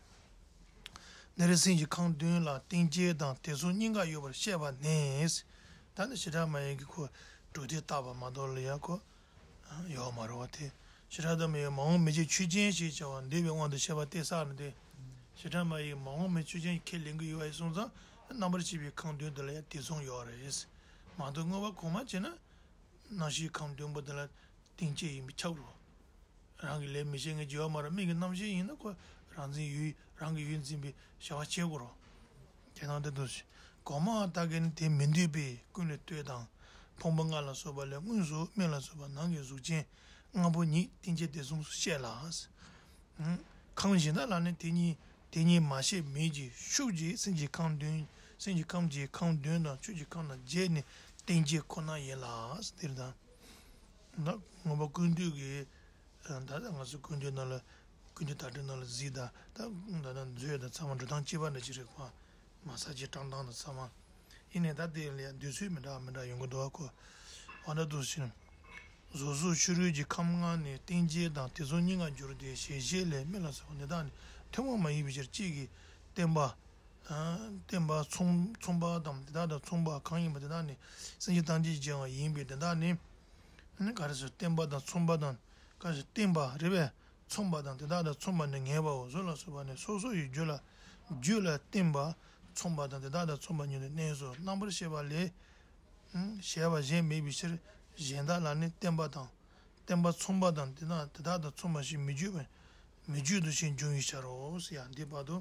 འདིར་སེམས་ཀྱི་ཁམས་བདུན་ལ་རྟེན་བཅས་དང་དེ་མཚུངས་གཉིས་ཀ་ཡོད་པར་བཤད་པ་ནས། ད་ནི་བྱེ་བྲག་སྨྲ་བའི་གི་ཁོ་གྲུབ་མཐས་བརྟགས་པ་མ་གཏོགས་ལ་ཡ་ཁོ་ཡོད་མ་རེད་བ་དེ། བྱེ་བྲག་སྨྲ་བའི་མ་འོངས་མི་སྐྱེ་ཆོས་ཅན་ཞེས་བྱ་བ་འདོད་པའི་དབང་དུ་བྱས་པ་སྟེ་ཟེར་ནས་ཏེ། བྱེ་བྲག་སྨྲ་བའི་མ་འོངས་མི་ཆོས་ཅན་ཁས་ལེན་གྱི་ཡོད་པ་ཡིན་སོང་ཙང་རྣམ་པར་ཤེས་པའི་ཁམས་བདུན་དེ་ལ་ཡང་དེ་མཚུངས་ཡོད་རེད། མ་གཏོགས་དངོས་པོ་གོང་མ་བྱས་ན་རྣམ་ཤེས་ཁམས་བདུན་པོ་དེ་ལ་རྟེན་བཅས་ཡིན་པས་ཁྱབ་རོ། རང་གི་ལས་མི་བྱེད་མཁན་ཅིག་ཡོད་མ་རེད། མིག་གི་རྣམ་ཤེས་ཡིན་ན་ཁོ་རང་འཛིན་ཡུལ་རང་གི་ཡུལ་འཛིན་པའི་བྱ་བ་བྱེད་དགོས་རོ། དེ་དང་དེ་དུ་གོང་མ་བརྟག་གིན་དེ་མི་འདོད་པས་ཀུན་ལས་ལྟོས་དང་། ཕུང་པོ་ལྔ་ལ་སོགས་པ་ལས་དངོས་སུ་མིག་ལ་སོགས་པ་ནང་གི་གཟུགས་ཅན་ལྔ་པོ་ཉིད་རྟེན་བཅས་དེ་མཚུངས་སུ་བཤད་ལ། ཁམས་གཞན་དག་ལ་ནི་དེ་གཉིས་དེ་གཉིས་མ་བཤད་མོད་ཀྱི་ཤུགས་ཀྱིས་སེམས་ཀྱི་ཁམས་བདུན་ སེམས་ཀྱི་ཁམས་ཀྱི་ཁམས་བདུན་དང་ཆོས་ཀྱི་ཁམས་རྣམས་བརྒྱད་ནི་རྟེན་བཅས་ཁོ་ན་ཡིན་ལ། དེར་དང་། ད་མངོན་པ་ཀུན་བཏུས་ཀྱི། ད་ལྟ་ང་ཚོ་ཀུན་བཏུས་ནང་ལ། ཀུན་བཏུས་དར་ཊཱིཀ་ནང་ལ་གཟིགས་དང་། ད་ད་ལྟ་མཛོད་དང་ཚང་མ་འགྲོ་སྟངས་གཅིག་པ་འདྲ་ཅིག་རེད་པ། མ་གསར་བརྗེ་བཀྲམ་སྟངས་དང་ཚང་མ། ཡིན་ནའི་ད་དེ་ལ་ཡང་འདོད་ཚུལ་མི་འདྲ་མི་འདྲ་ཡོང་གི་འདུག་གོ། འོ་ན་འདུག་ཟེར་ན། གཟུགས་སོགས་ཕྱི་རོལ་གྱི་ཁམས་ལྔ་ནི་རྟེན་བཅས་དང་དེ་ཚོ་གཉིས་ཀར་འགྱུར་ཏེ་ཞལ་བཞེས་ལས་མི་ལ་སོགས་པ་འདི་དག་ནི་ཐུན་མོང་མ་ཡིན་པའི་ཕྱིར། གཅིག་གིས་བརྟེན་པ། བརྟེན་པ་མཚུངས་མཚུངས་པ་དང་དེ་དག་དང་མཚུངས་པ་གང་ཡིན་པ་དེ་དག་ནི་སེམས་ཅན་ཐམས་ཅད་ཀྱི་སྦྱོར་བ་ཡིན་པས། དེ་དག་ནི་ག་རེ་ཟེར། བརྟེན་པ་དང་མཚུངས་པ་དང་ག་རེ་ཟེར། བརྟེན་པ་རེད་པས། མཚུངས་པ་དང་དེ་དག་དང་མཚུངས་པ་ནི་ངེས་པའོ། གཟུགས་ལ་སོགས་པ་ནི་སོ་སོ་ཡི་རྒྱུད་ལ་རྒྱུད་ལ་བརྟེན་པ་མཚུངས་པ་དང་དེ་དག་དང་མཚུངས་པ་ཉིད་དུ་གནས་སོ། རྣམ་པར་ཤེས་པ་ལས་གཞན་པ་གཞན་མེད་པའི་ཕྱིར། གཞན་དག་ལ་ནི་བརྟེན་པ་དང་བརྟེན་པ་མཚུངས་པ་དང་དེ་དག་དེ་དག་དང་མཚུངས་པ་ཞེས་མི་བརྗོད་པས། མི་བརྗོད་དོ་ཞེས་འབྱུང་བའི་ཕྱིར་རོ། ཡང་འདི་བར་དུ་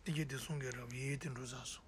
ཨེ་ཀྱེ་བདེ་སྲུང་གི་རབ་དབྱེ་དེ་འགྲོ་ཚར་སོ།